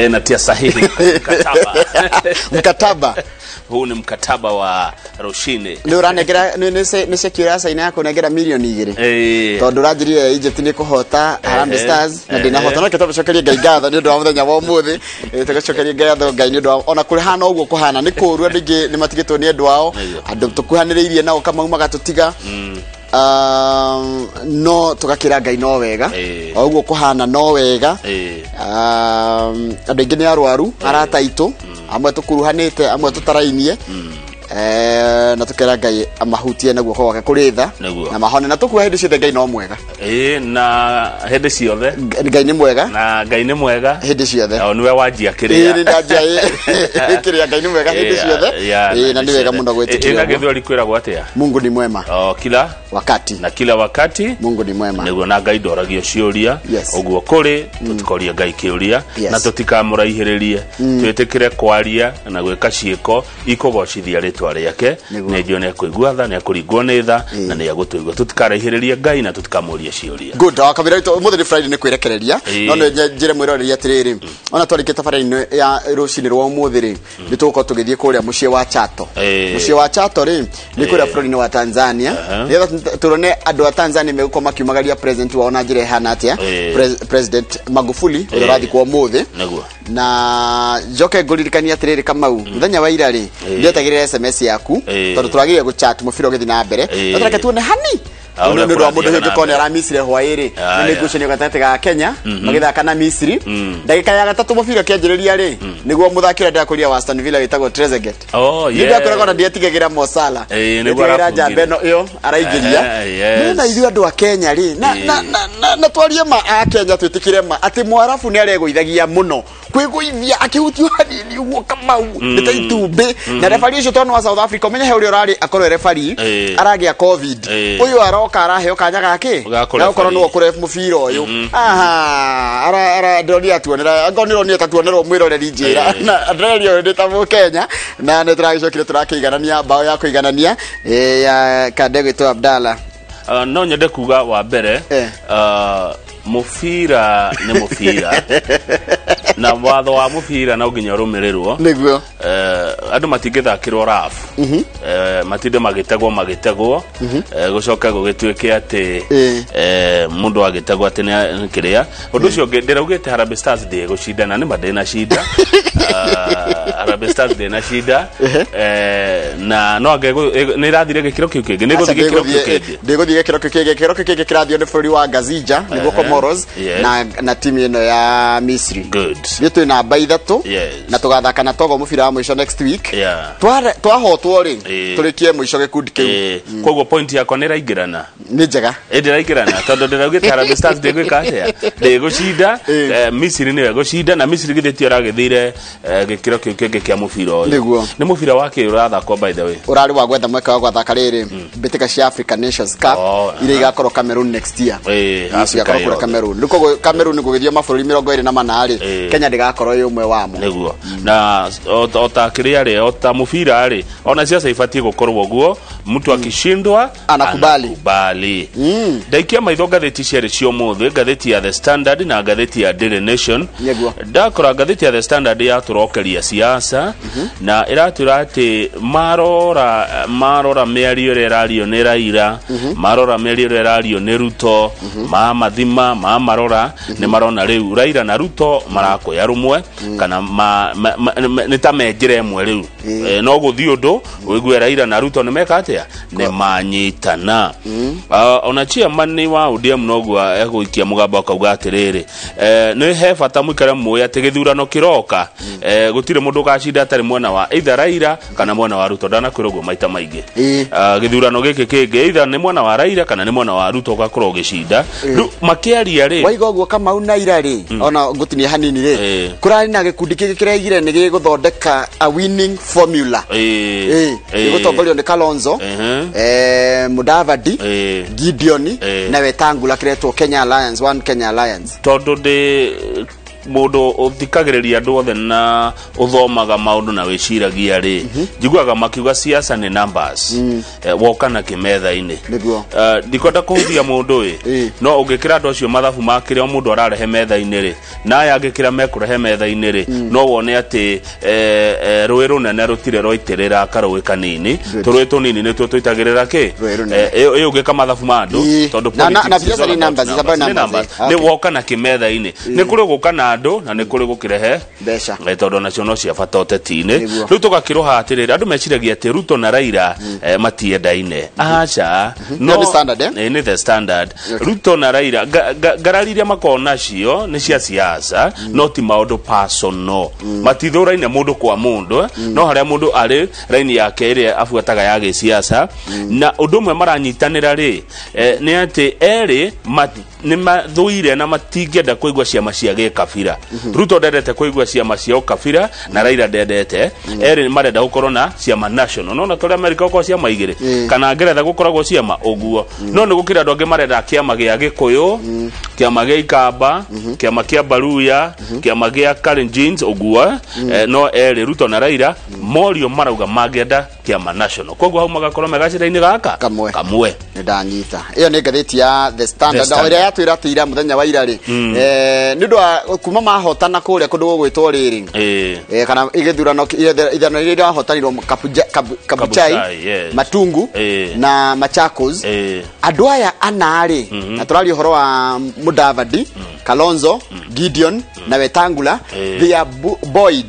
Natia sahihi mkataba. Mkataba. Huu ni mkataba wa Roshine. Nĩ ũranengera nĩ ceki ũracaina ya kũnengera mirioni 2. Tondũ ũranjĩrire Egypt nĩ kũhota Harambee Stars na ndĩnahota, no tũcokerie Ngai ngatho nĩ ũndũ wa mũthenya wa ũmũthĩ. Tũgĩcokerie ngatho Ngai nĩ ũndũ wa ona kũrĩ hana ũguo kũhana nĩ kũũru, andũ aingĩ nĩ matigĩtwo nĩ endwa ao, andũ tũkuhanĩrĩirie nao Kamau magatũtiga. No tũgakĩra Ngai no wega. O ũguo kũhana no wega. Andũ aingĩ nĩ arwaru, arata aitũ amwe tũkuruhanĩte, amwe tũtarainie. Na tũkera Ngai amahutie na guoko gwake kũrĩ tha na mahone, na tũkuga hĩndĩ ciothe Ngai no mwega. Na hĩndĩ ciothe. Ngai nĩ mwega. Na Ngai nĩ mwega hĩndĩ ciothe. O nĩwe wanjia kĩrĩa. Nĩ ndanjia kĩrĩa, Ngai nĩ mwega hĩndĩ ciothe. Na nĩ wega mũno gwĩtĩkĩra Na ũguo. Gĩthweri kwĩragwo atĩa? Mungu ni mwema. O kila wakati. Na kila wakati. Mungu ni mwema. Nĩguo, na Ngai ndoragio ciũria. Ũguo kũrĩ tũtikorie Ngai kĩũria na tũtikamũraihĩrĩrie, twĩtĩkĩre kwaria na gwĩka ciĩko ikũgocithia rĩtwa rĩake. Nĩ njũĩ nĩ ekũigua tha, nĩ ekũringwo nĩ tha na nĩ egũtũigua. Tũtikaraihĩrĩrie Ngai na tũtikamũrie ciũria. Good, wakabira itu umuthi ni Friday, nĩ kwĩrekereria. No nĩ njĩre mwĩroreri atĩrĩrĩ, ona twarĩkia tabarĩra-inĩ ya rũcinĩ rwa ũmũthĩ rĩ, nĩ tũgũkorwo tũgĩthiĩ kũrĩa mũciĩ wa Chato. Mũciĩ wa Chato rĩ, nĩ kũrĩa bũrũri-inĩ wa Tanzania, nĩgetha tũrone andũ a Tanzania megũkorwo makiumagaria president wao na njĩra ĩhana atĩa. President Magufuli ũrĩa ũrathikwo ũmũthĩ. Na njoke ngũririkania atĩrĩrĩ, Kamau, mũthenya wa ira rĩ, ndietagĩrĩra SMS yaku tondũ tũragĩrĩire gũchat mũbira ũgĩthiĩ na mbere. No reke tuone hani ũrĩa nĩ ũndũ wa mũndũ kũrathiaga ũyũ ũngĩkorwo nĩ na mbere. aramicire hwaĩ-rĩ. Nĩ ngucanio gatagatĩ ga Kenya magĩthaka na Misiri. Ndagĩka ya gatatũ mũbira ũkĩanjĩrĩria rĩ, nĩguo mũthaki ũrĩa ndĩrakũria wa Aston Villa wĩtagwo Trezeguet. Nĩ ndakwĩraga ona ndietigagĩra Mo Salah. Nĩguo Ndietigagĩra arabungire. njamba ĩno ĩyo araingĩria. No na ithuĩ andũ a Kenya rĩ, na twarie ma, a Kenya twĩtĩkĩre ma atĩ Mwarabu nĩ aregũithagia mũno, kwĩgũithia akĩhutio hanini ũguo, Kamau, nĩ ta itumbĩ. Na refari ũcio tondũ wa South Africa, ũmenye he ũrĩa ũrarĩ akorwo e refari aragĩa COVID, ũyũ aroka araheo kanya gake Ga kũreferee. gũkorwo nĩwe ũkũref mũbira ũyũ. Aha, ara ndĩronire atuonera, angorwo nĩronire tatuonerwo mwĩroreri njĩra. Na ndĩreria ũyũ ndĩ ta Mũkenya, na nĩ tũragĩcokire tũrakĩiganania bao ya kũiganania ya kande gwĩtwo Abdallah. No nyende kuga wa mbere, mũbira nĩ mũbira na watho wa mũbira no nginya ũrũmĩrĩrwo. Andũ matingĩthakĩrwo raf, matinde magĩtegwo, gũcoke gũgĩtuĩke atĩ mũndũ agĩtegwo atĩ nĩ kĩrĩa. Ũndũ ũcio ũngĩ ndĩraugĩte, Harambee Stars ndĩgũcindana, nĩ ma ndĩnacinda. Harambee Stars ndĩnacinda. Na no ange nĩ ĩrathire gĩkĩro kĩu kĩngĩ, nĩ ĩgũthiĩ gĩkĩro kĩu kĩngĩ. Ndĩgũthiĩ gĩkĩro kĩu kĩngĩ. Gĩkĩro kĩu kĩngĩ kĩrathio nĩ bũrũri wa Ngazija, nĩguo Comoros na timu ĩno ya Misri. Ithuĩ twĩ namba 3 na tũgathaka na Togo mũbira wa mũico next week. Twahotwo rĩ, tũrĩkie mũico gĩkundi kĩu. Koguo point yakwa nĩ ĩraingĩrana. Nĩ njega. Ĩndĩraingĩrana tondũ ndĩraugĩte Harambee Stars ndĩgwĩka atĩa, ndĩgũcinda. Misiri nĩyo ĩgũcinda, na Misiri githĩ tio ĩragĩthire gĩkĩro kĩu kĩngĩ kĩa mũbira ũyũ? Nĩguo. Nĩ mũbira wa kĩ ũrathakwo, by the way? Ũrarĩ wa gwetha mweke wa gwathaka rĩrĩ mbĩtĩka cia African Nations Cup iria igakorwo Cameroon next year. Africa cigakorwo kũrĩa yothe. Cameroon. Rĩu koguo Cameroon gũgĩthio mabũrũri 24 rĩ, Kenya ndĩgakorwo ĩ ũmwe wamo. Nĩguo, na o ta kĩrĩa rĩ, o ta mũbira rĩ, ona siasa ibatiĩ gũkorwo ũguo, mtu akishindwa anakubali. Anakubali. Ndaikia maitho ngathĩti cierĩ cia ũmũthĩ, ngathĩti ya The Standard na ngathĩti ya Daily Nation. Ndakora ngathĩti ya The Standard yatũrokeria siasa na ĩratwĩra atĩ marora mĩario ĩrĩa ĩrario nĩ Raila, marora mĩario ĩrĩa ĩrario nĩ Ruto, mamathima mamarora, nĩ marona rĩu Raila na Ruto marakoya rũmwe kana nĩ ta me njĩra ĩmwe rĩu. No gũthiĩ ũndũ ũigue Raila na Ruto nĩ meka atĩa, nĩ manyitana. Ona chairman wa ODM noguo egũikia mũgambo akauga atĩrĩrĩ, nĩ he bata mũikare mũĩ atĩ gĩthurano kĩroka, gũtirĩ mũndũ ũgacinda atarĩ mwena wa either Raila kana mwena wa Ruto. Ndanakwĩra ũguo maita maingĩ. Gĩthurano gĩkĩ kĩngĩ, either nĩ mwena wa Raila kana nĩ mwena wa Ruto ũgakorwo ũgĩcinda. Rĩu makĩaria rĩ, waiga ũguo, Kamau, na ira rĩ, ona ngũtinia hanini rĩ, kũrarĩ na gĩkundi kĩngĩ kĩraigire nĩ gĩgũthondeka a winning formula. Gĩgũtongorio nĩ Kalonzo, Mudavadi, Gideon na Wetangula, kĩretwo Kenya Alliance, One Kenya Alliance. Tondũ ndĩ Mundu uthikagiriria andu othe na uthomaga maundu na wiciragia ri njiguaga makiuga siasa ni numbers. Woka na kimetha-ini ndikwenda kuhuthia mundu ĩ no ungikira andu acio mathabu makire o mundu ararehe metha-ini ri na aya angikira mekurehe metha-ini ri no wone ati rũĩ rũnene rũtirĩ rwaitĩrĩra karũĩ kanini tũrũĩ tũnini nĩtuo tũitagĩrĩra kĩ ĩ ũngĩka mathabu ma andũ tondũ politics na numbers nĩ woka na kĩmetha-inĩ nĩ kũrĩ gũka na andũ na nĩ kũrĩ gũkĩrehe mbeca tondũ nacio no cia bata ũteti-inĩ rĩu tũgakĩrũha atĩrĩrĩ andũ meciragia atĩ Ruto na Raila matiendaine aca no nĩ the standard. Ruto na Raila ngarari iria makoragwo nacio nĩ cia siasa no ti maũndũ personal matithũraine mũndũ kwa mũndũ no harĩa mũndũ arĩ raini yake ĩrĩa abuataga ya gĩsiasa na ũndũ ũmwe maranyitanĩra rĩ nĩ atĩ erĩ nĩ mathũire na matingĩenda kũigua ciama cia gĩkabira. Ruto ndendete kũigua ciama cia ũkabira na Raila ndendete erĩ marenda gũkorwo na ciama national no na tũrĩa America gũkorwo ciama igĩrĩ kana Ngeretha gũkoragwo ciama ũguo no nĩ gũkĩra andũ angĩ marenda kĩama gĩa Gĩkũyũ kĩama gĩa Ikamba kĩama kĩa Baruya kĩama gĩa Kalenjin ũguo no erĩ Ruto na Raila morio marauga mangĩenda kĩama national koguo hau magakorwo megacĩra-inĩ gaka kamwe nĩ ndanyita ĩyo nĩ ngathĩti ya The Standard o ĩrĩa yatwĩra atĩ ira mũthenya wa ira rĩ nĩ ũndũ wa kuma mahotana kũrĩa kũndũ gũgwĩtwo rĩrĩ kana igĩthurano ithurano iria irahotanirwo Kabuchai Matungu na Machakos andũ aya ana rĩ na tũraria ũhoro wa Mudavadi Kalonzo Gideon na Wetangula they are Boyd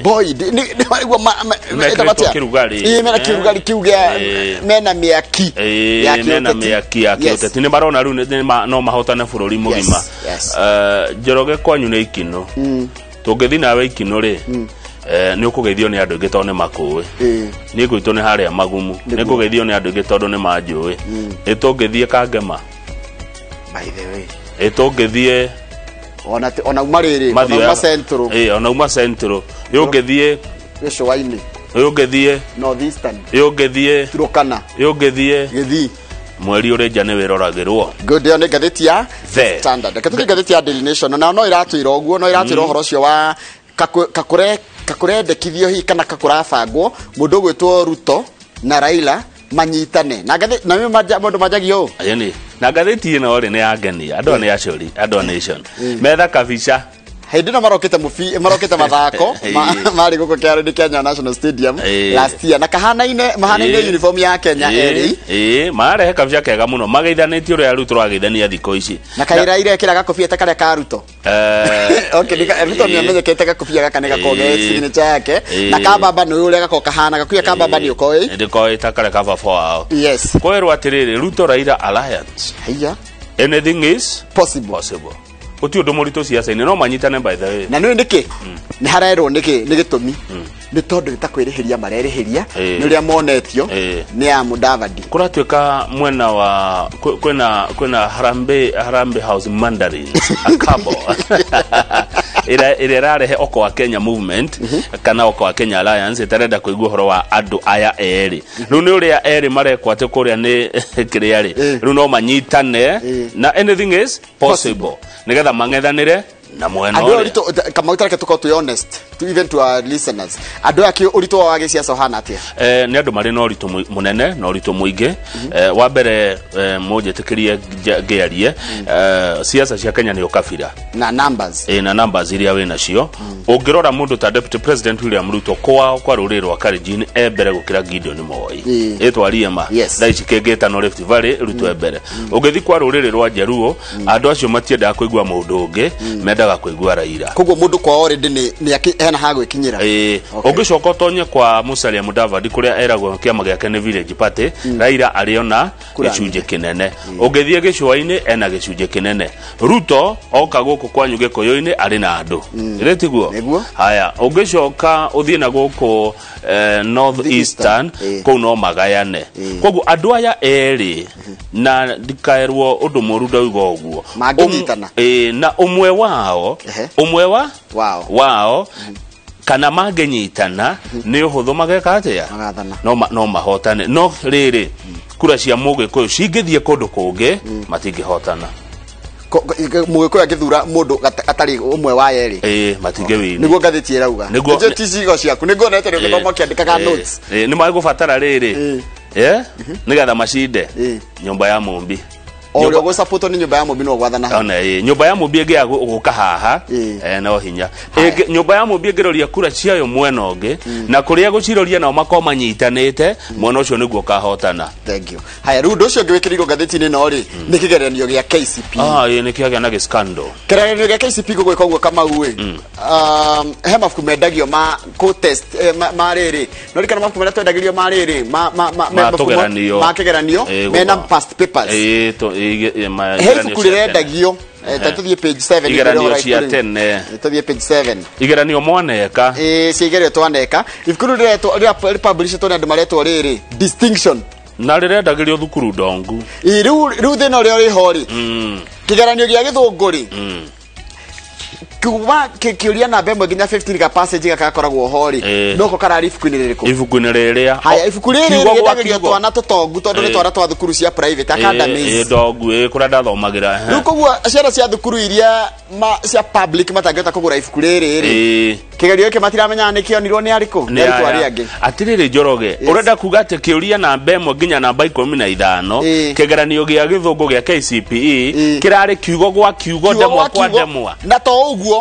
Boyd nĩ marigwo mena kĩrugarĩ kiu gĩa mena mĩaki mena mĩaki ya kĩũteti nĩ marona rĩu no mahotane bũrũri mũgima. Njoroge kwanyu nĩ Ikinũ tũngĩthiĩ nawe Ikinũ rĩ nĩ ũkũgeithio nĩ andũ aingĩ tondũ nĩ makũĩ niĩ ngwitũ nĩ harĩa Magumu nĩ ngũgeithio nĩ andũ aingĩ tondũ nĩ manjũĩ ĩ tũngĩthiĩ Kangema by the way ĩ tũngĩthiĩ ona uma rĩrĩ ona uma Central ona uma Central ĩ ũngĩthiĩ gĩcũa-inĩ ĩ ũngĩthiĩ North Eastern ĩ ũngĩthiĩ Turkana ĩ ũngĩthiĩ Gĩthii mweri ũrĩ nja nĩ wĩroragĩrwo. Good ĩyo nĩ ngathĩti ya The Standard. Reke tũthiĩ ngathĩti ya Daily Nation na no ĩratwĩra ũguo no ĩratwĩra ũhoro ũcio wa kakũrendekithio hihi kana kakũrabangwo mũndũ ũgwĩtwo Ruto na Raila manyitane na ngathĩti na mũndũ manjagia ũũ Ayeni na ngathĩti ĩno rĩ nĩ yangenia andũ nĩ acori andũ a Nation metha kabica hĩndĩ ĩno marokĩte marokĩte mathako marĩ gũkũ kĩharo-inĩ kĩa Nyayo National Stadium last year na kahanaine mahanaine uniform ya Kenya erĩ marehe kabica kega mũno mageithanĩtie ũrĩa Ruto arageithania thikũ ici na kaira irekĩra gakobia ta karĩa ka Ruto okay Ruto nĩ amenyekete gakobia gaka nĩ gakoragwo ge signature yake na kababa nĩ ũrĩa gakoragwo kahana gakobia kababa nĩ ũkoĩ ndĩkoĩ ta karĩa ka baba wao yes kwerwo atĩrĩrĩ Ruto Raila alliance haiya anything is possible guti undu muritu ciaca-inĩ no manyitane by the way na nĩ nĩkĩ nĩ harerwo nĩkĩ nĩ gĩtũmi nĩ tondũ nĩ ta kwĩrĩhĩria marerĩhĩria nĩ ũrĩa monetio nĩ ya Mudavadi kũratuĩka mwena wa kwĩna Harambee House Mandarins akabo ĩrĩa ĩrarehe Okoa Kenya movement kana Okoa Kenya Alliance ĩtarenda kũigua ũhoro wa andũ aya erĩ rĩu nĩ ũrĩa erĩ marekwo atĩ kũrĩa nĩ kĩrĩa rĩ rĩu no manyitane na anything is possible nĩgetha mang'ethanĩre na mwena andũ ũritũ Kamau tareke tũkorwo twĩ honest to even to our listeners andũ aya ũritũ wao wa gĩciaca ũhana atĩa nĩ andũ marĩ na ũritũ mũnene na ũritũ mũingĩ wa mbere mũnjĩtĩkĩrie ngĩarie siasa cia Kenya nĩ ũkabira na numbers na numbers iria wĩ nacio ũngĩrora mũndũ ta Deputy President William Ruto kwao kwa rũrĩrĩ rwa Kalenjin e mbere gũkĩra Gideon Moi ĩtwarie ma thaa ici kĩngĩtano Rift Valley Ruto e mbere ũngĩthiĩ kwa rũrĩrĩ rwa Jaluo andũ acio matiendaga kũigua mũndũ ũngĩ mendaga kũigua Raila koguo mũndũ kwao already nĩ hena ha gwĩkinyĩra ũngĩcoka ũtonye kwa Musalia Mudavadi kũrĩa eragwo kĩama gĩake nĩ Village Party Raila arĩ ona gĩcunjĩ kĩnene ũngĩthiĩ gĩcũa-inĩ ena gĩcunjĩ kĩnene Ruto oka gũkũ kwanyu Gĩkũyũ-inĩ arĩ na andũ ĩrĩ tiguo haya ũngĩcoka ũthiĩ na gũkũ North Eastern kũu no magayane koguo andũ aya erĩ na ndikaerwo ũndũ mũru ndauga ũguo mangĩnyitana na ũmwe wao ũmwe wa wao kana mangĩnyitana nĩ ũhũthũ mageka atĩa no mahotane no rĩrĩ kura cia Mũgĩkũyũ cingĩthiĩ kũndũ kũngĩ matingĩhotana Mũgĩkũyũ angĩthura mũndũ atarĩ ũmwe wa yerĩ matingĩwini. Nĩguo ngathĩti ĩrauga. Nĩguo ti cigo ciaku nĩguo nete nĩgũthoma ũkĩandĩkaga notes. Nĩ magũbatara rĩrĩ nĩgetha macinde nyũmba ya Mũmbi. Ũrĩa ũgũsapotwo nĩ nyũmba ya Mũmbi no gwathana. Ona nyũmba ya Mũmbi ĩngĩ gũka haha no hinya. Nyũmba ya Mũmbi ĩngĩroria kura ciayo mwena ũngĩ na kũrĩa gũciroria nao makorwo manyitanĩte mwena ũcio nĩguo ũkahotana. Thank you. Haya rĩu ũndũ ũcio ũngĩ wĩkĩrĩirwo ngathĩti-inĩ ĩno rĩ nĩ kĩgeranio gĩa KCPE. Nĩ kĩagĩa na gĩscandal. Kĩgeranio gĩa KCPE gũgwĩka ũguo Kamau ĩ. He mabuku mendagio ma kũ test ma rĩrĩ. No rikana mabuku marĩa twendagĩrio ma rĩrĩ ma ma kĩgeranio mena past papers. He ibuku rĩrendagio tũthiĩ page 7 igeranio cia tene tũthiĩ page 7 igeranio mwaneka cia igeranio twaneka ibuku rĩu rĩretwo rĩpublishĩtwo nĩ andũ maretwo rĩrĩ distinction na rĩrendagĩrio thukuru ndongu. Rĩu thĩna ũrĩa ũrĩho rĩ kĩgeranio gĩa gĩthũngũ rĩ kuma kĩũria namba 1 nginya 15 ga passage gaka gakoragwo ho rĩ noko kararĩ ibuku-inĩ rĩrĩkũ? Ibuku-inĩ rĩrĩa. Haya ibuku rĩrĩ rĩendagĩrio twana tũtongu tondũ nĩ twana twa thukuru cia private academies. Ndongu kũrĩa ndathomagĩra. Rĩu koguo ciana cia thukuru iria cia public matangĩhota kũgũra ibuku rĩrĩ rĩ kĩgerio gĩkĩ matiramenyaga nĩ kĩonirwo nĩ arĩkũ nĩ arutwo arĩa angĩ. Atĩrĩrĩ Njoroge ũrenda kuga atĩ kĩũria namba 1 nginya namba 15 kĩgeranio gĩa gĩthũngũ gĩa KCPE kĩrarĩ kiugo gwa kiugo ndemwa kwa ndemwa na to ũguo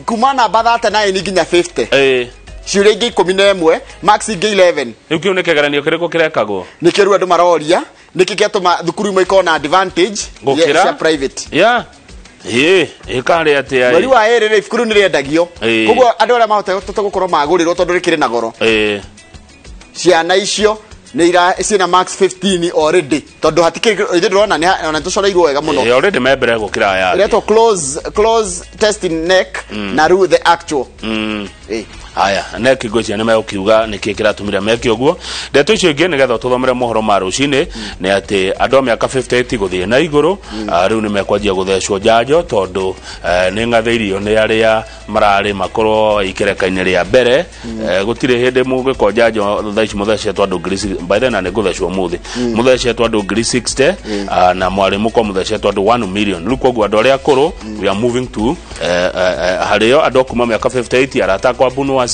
kuma namba 39 nginya 50 ciũria ingĩ 11 max ingĩ 11. Rĩu kĩu nĩ kĩgeranio kĩrĩkũ kĩrekagwo? Nĩkĩo rĩu andũ maroria nĩkĩ gĩatũma thukuru imwe ikorwo na advantage cia private. Ĩkarĩ atĩa mweri wa ĩrĩ rĩ ibuku rĩu nĩ rĩendagio koguo andũ arĩa mahotete gũkorwo magũrĩrwo tondũ rĩkĩrĩ na goro ciana icio nĩ ira ciĩna max 15 already tondũ hatikĩrĩ ithuĩ ndĩrona nĩ ona tũcoreirwo wega mũno. Already me mbere gũkĩra aya. Ĩretwo close testing neck na rĩu the actual. Haya NEC ngwĩciria nĩ megũkiuga nĩkĩ kĩratũmire meke ũguo. Ndeto icio ingĩ nĩgetha tũthomere mohoro ma rũcinĩ nĩ atĩ andũ a mĩaka 58 gũthiĩ na igũrũ rĩu nĩ mekwanjia gũthecwo njanjo tondũ nĩ ng'athĩirio nĩ arĩa mararĩ makorwo ikereka-inĩ rĩa mbere. Gũtirĩ hĩndĩ mũngĩkorwo njanjo thaa ici mũthecetwo andũ ngiri by then nĩ ngũthecwo ũmũthĩ mũthecetwo andũ ngiri 60 na mwarĩ mũkorwo mũthecetwo andũ 1 million. Rĩu koguo andũ arĩa akũrũ we are moving to harĩo andũ kuma mĩaka 58 arata kwa Bunwasi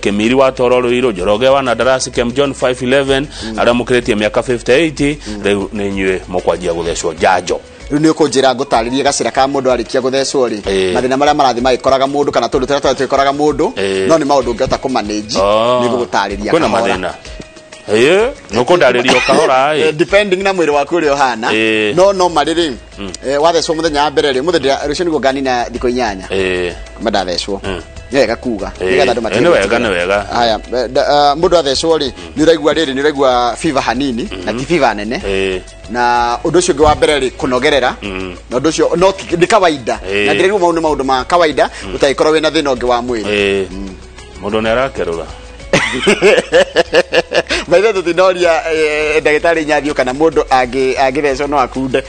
Kimiri wa Toro Ruiru Njoroge wa Nadarasi Kem John 511 arĩa mũkĩrĩtie mĩaka 58 rĩu nĩ inyuĩ mũkwanjia gũthecwo njanjo. Rĩu nĩ ũkũnjĩra ngũtarĩrie gacĩra ka mũndũ arĩkia gũthecwo rĩ mathĩna marĩa marathiĩ magĩkoraga mũndũ kana tũndũ tũrĩa twĩkoraga mũndũ no nĩ maũndũ ũngĩhota kũmanage nĩ ngũgũtarĩria kwĩna mathĩna nĩ ũkũndarĩria kahora depending na mwĩrĩ waku ũrĩa ũhana no marĩ rĩ wathecwo mũthenya wa mbere rĩ mũthenya rũciũ nĩguo nganina thikũ 8 kuma ndathecwo nĩ wega kuga nĩgetha andũ matige. Nĩ wega nĩ wega. Haya mũndũ athecwo rĩ nĩ ũraigua rĩrĩ nĩ ũraigua fever hanini na ti fever nene na ũndũ ũcio ũngĩ wa mbere rĩ kũnogerera na ũndũ ũcio no nĩ kawaida na ndĩraigua mau nĩ maũndũ ma kawaida ũtangĩkorwo wĩna thĩna ũngĩ wa mwĩrĩ. Mũndũ nĩ arakerũra. Maithe tũtinoria ndagĩtarĩ Nyathio kana mũndũ angĩthecwo no akunde.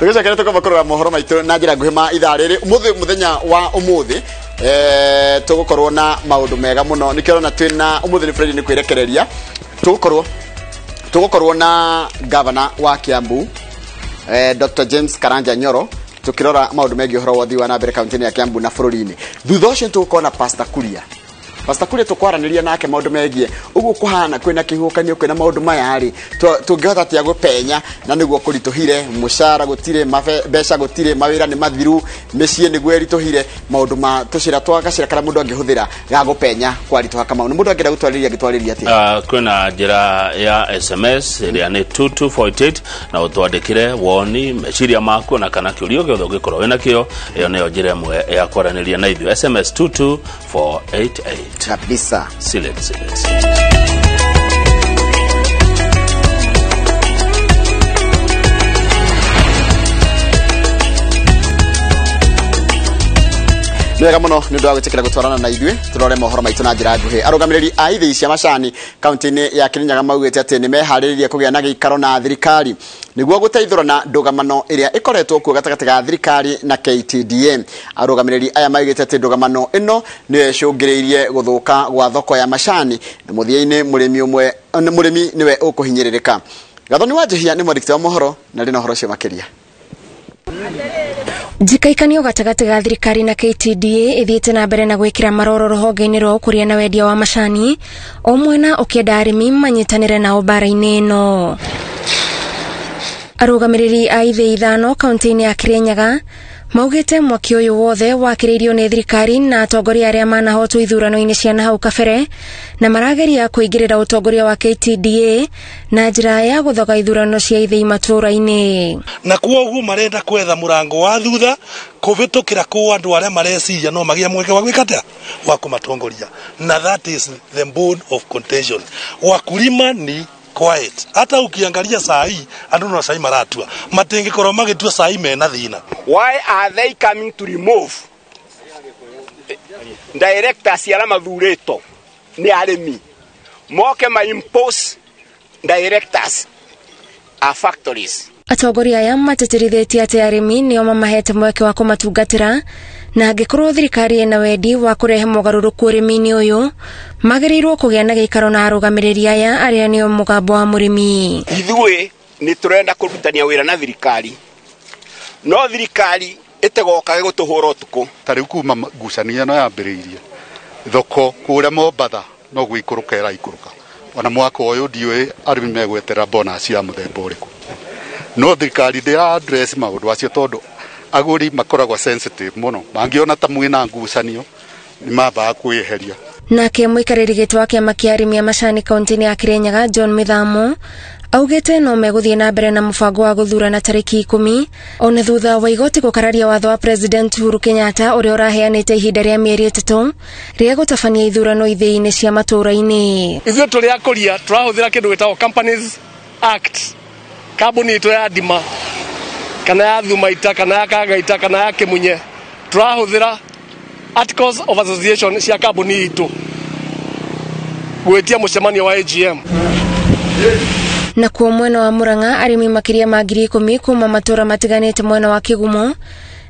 Tũgĩcokera tũkamba kũrora mohoro maitũ na njĩra nguhĩ ma ithaa rĩrĩ ũmũthĩ mũthenya wa ũmũthĩ tũgũkorwo na maũndũ mega mũno nĩkĩo ũrona twĩna ũmũthĩ nĩ Friday nĩ kwĩrekereria tũgũkorwo na governor wa Kiambu Dr. James Karanja Nyoro tũkĩrora maũndũ megiĩ ũhoro wa ũthii wa na mbere kaunti-inĩ ya Kiambu na bũrũri-inĩ. Thutha ũcio tũgũkorwo na Pastor Kuria. Pastor Kuria tũkwaranĩria nake maũndũ megiĩ ũguo kũhana kwĩna kĩhuhũkanio kwĩna maũndũ maya rĩ tũngĩhota atĩa gũpenya na nĩguo kũritũhire mũcara gũtirĩ mbeca gũtirĩ mawĩra nĩ mathiru mĩciĩ nĩguo ĩritũhire maũndũ ma tũcĩra twa gacĩra karĩa mũndũ angĩhũthĩra ga gũpenya kwaritũha Kamau. Nĩ mũndũ angĩenda gũtwarĩria angĩtwarĩria atĩa? Kwĩna njĩra ya SMS ĩrĩa nĩ 2248 na ũtwandĩkĩre woni meciria maku na kana kĩũria gĩothe ũngĩkorwo wĩna kĩo. Ĩyo nĩyo njĩra ĩmwe ya kwaranĩria na ithuĩ SMS 22488 kabisa. Silence. Nĩ wega mũno nĩ ũndũ wa gwĩtĩkĩra gũtwarana na ithuĩ tũrore mohoro maitũ na njĩra nguhĩ. Arũgamĩrĩri a ithĩi cia macani kaunti-inĩ ya Kirinyaga maugĩte atĩ nĩ meharĩrĩirie kũgĩa na gĩikaro na thirikari nĩguo gũteithũrana ndũgamano ĩrĩa ĩkoretwo kuo gatagatĩ ga thirikari na KTDA. Arũgamĩrĩri aya maugĩte atĩ ndũgamano ĩno nĩyo ĩcũngĩrĩirie gũthũka gwa thoko ya macani na mũthia-inĩ mũrĩmi nĩwe ũkũhinyĩrĩrĩka. Gathoni wa Njihia nĩ mwandĩki wa mohoro na rĩ na ũhoro ũcio makĩria. Njikaikanio gatagatĩ ga thirikari na KTDA ithiĩte na mbere na gwĩkĩra maroro rũhonge-inĩ rwa ũkũria na wendia wa macani, o mwena ũkĩenda arĩmi manyitanĩre nao mbara-inĩ ĩno. Arũgamĩrĩri a ithĩi 5 kaunti-inĩ ya Kirinyaga maugĩte mwaki ũyũ wothe wakĩrĩirio nĩ thirikari na atongoria arĩa manahotwo ithurano-inĩ cia na hau kabere, na marageria kũingĩrĩra ũtongoria wa KTDA na njĩra ya gũthoga ithurano cia ithĩi matũũra-inĩ. Na kwoguo marenda kwetha mũrango wa thutha kũhĩtũkĩra kũ andũ arĩa mareciria no magĩa mweke wa gwĩka atĩa wa kũmatongoria, na that is the bone of contention. Wakulima ni quiet. Hata ukiangalia saa hii andu no sai maratua matingikorwo magitua sai mena thina. Why are they coming to remove directors aria mathuritwo ni arimi moke ma impose directors a factories? Atongoria aya matĩtĩrithĩtie atĩ arĩmi nĩo mamahete mweke wa kũmatungatĩra, na angĩkorwo thirikari ĩna wendi wa kũrehe mogarũrũku ũrĩmi-inĩ ũyũ, magĩrĩirwo kũgĩa na gĩikaro na arũgamĩrĩri aya arĩa nĩo mũgambo wa mũrĩmi. Ithuĩ nĩ tũrenda kũrutania wĩra na thirikari, no thirikari ĩtegokage gũtũhũra ũtukũ. Ta rĩu kuma ngucanio ĩno yambĩrĩirie thoko kũrĩa Mombatha no gũikũrũka ĩraikũrũka, ona mwaka ũyũ ndiũĩ arĩmi megweterera bonus ya mũthemba ũrĩkũ. No thirikari ndĩra address maũndũ acio tondũ agũri makoragwo sensitive mũno, mangĩona ta mwĩna ngucanio nĩ mambaga kwĩyeheria. Nake mũikarĩri gĩtĩ wa kĩama kĩa arĩmi a macani kaunti-inĩ ya Kirinyaga John Mithamo augĩte no megũthiĩ na mbere na mũbango wa gũthurana tarĩki 10 ona thutha wa igoti gũkararia watho wa President Uhuru Kenyatta ũrĩa ũraheanĩte ihinda rĩa mĩeri 3 rĩa gũtabania ithurano ithĩi-inĩ cia matũũra-inĩ. Ithuĩ tũrĩ akũria tũrahũthĩra kĩndũ gĩtagwo Companies Act. Kambuni itũ ya Ndima kana ya Thumaita kana ya Kagaita kana ya Kimunye tũrahũthĩra Articles of Association cia kambuni itũ gwĩtia mũcemanio wa AGM. Na kuo mwena wa Murang'a arĩmi makĩria ma 10,000 kuma matũũra matiganĩte mwena wa Kĩgumo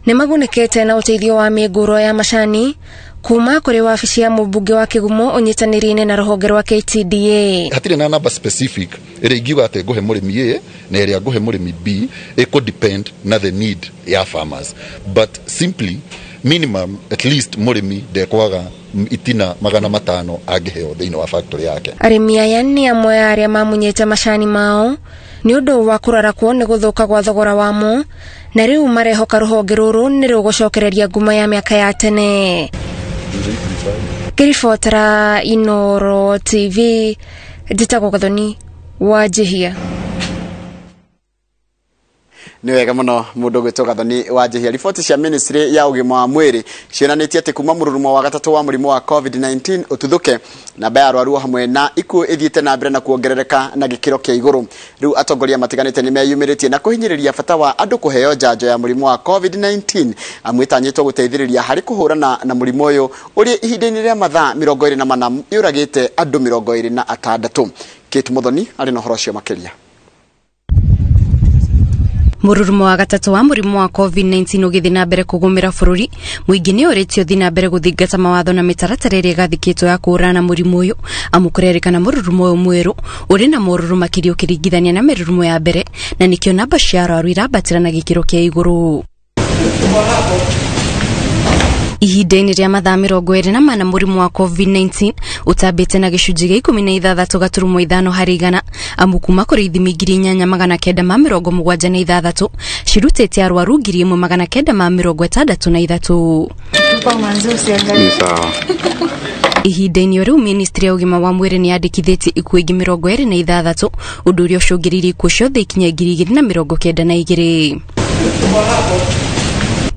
nĩ magunĩkĩte na ũteithio wa mĩngũrwa ya macani kuma kũrĩ wabici ya mũmbunge wa Kĩgumo ũnyitanĩri-inĩ na rũhonge rwa KTDA. Hatirĩ na namba specific ĩrĩa ingiuga atĩ ngũhe mũrĩmi A na ĩrĩa ngũhe mũrĩmi B, ĩkũ depend na the need ya farmers, but simply minimum at least mũrĩmi ndekwaga itina 500 angĩheo thĩinĩ wa factory yake. Arĩmi aya nĩ amwe a arĩa mamunyĩte macani mao nĩ ũndũ wa kũrarakwo nĩ gũthũka gwa thogora wamo, na rĩu marehoka rũhonge rũrũ nĩ rũgũcokereria ngumo ya mĩaka ya tene. Ngĩribotera Inooro TV, njĩtagwo Gathoni wa Njihia. Nĩ wega mũno mũndũ gwĩtwo Gathoni wa Njihia. Riboti cia ministry ya ũgima wa mwĩrĩ cionanĩtie atĩ kuma mũrurumo wa gatatũ wa mũrimũ wa COVID-19 ũtuthũke, namba ya arwaru hamwe na ikuũ ĩthiĩte na mbere na kuongerereka na gĩkĩro kĩa igũrũ. Rĩu atongoria matiganĩte nĩ meyumĩrĩtie na kũhinyĩrĩria bata wa andũ kũheo njanjo ya mũrimũ wa COVID-19, amu ĩtanyĩtwo gũteithĩrĩria harĩ kũhũrana na mũrimũ ũyũ ũrĩa ihinda-inĩ rĩa mathaa 24 yũragĩte andũ 26. Kate Muthoni arĩ na ũhoro ũcio makĩria. Mũrurumo wa gatatũ wa mũrimũ wa COVID-19 ũgĩthiĩ na mbere kũgũmĩra bũrũri, mũingĩ nĩ ũrĩtio ũthiĩ na mbere gũthingata mawatho na mĩtaratara ĩrĩa ĩgathĩkĩtwo ya kũhũrana na mũrimũ ũyũ, amu kũrerĩkana mũrurumo ũyũ mwerũ ũrĩ na morũrũ makĩria ũkĩringithania na mĩrurumo ya mbere, na nĩkĩo namba cia arwaru irambatĩra na gĩkĩro kĩa igũrũ. Ihinda-inĩ rĩa mathaa 24 mũrimũ wa COVID-19 ũtambĩte na gĩcunjĩ gĩa 16.5 harĩ igana, amu kuma kũrĩ ithimi 8976 cirutĩte arwaru 1963. Ihinda-inĩ o rĩu ministry ya ũgima wa mwĩrĩ nĩ yandĩkithĩtie ikuũ ingĩ 26, ũndũ ũrĩa ũcũngĩrĩirie ikuũ ciothe ikinye 2092.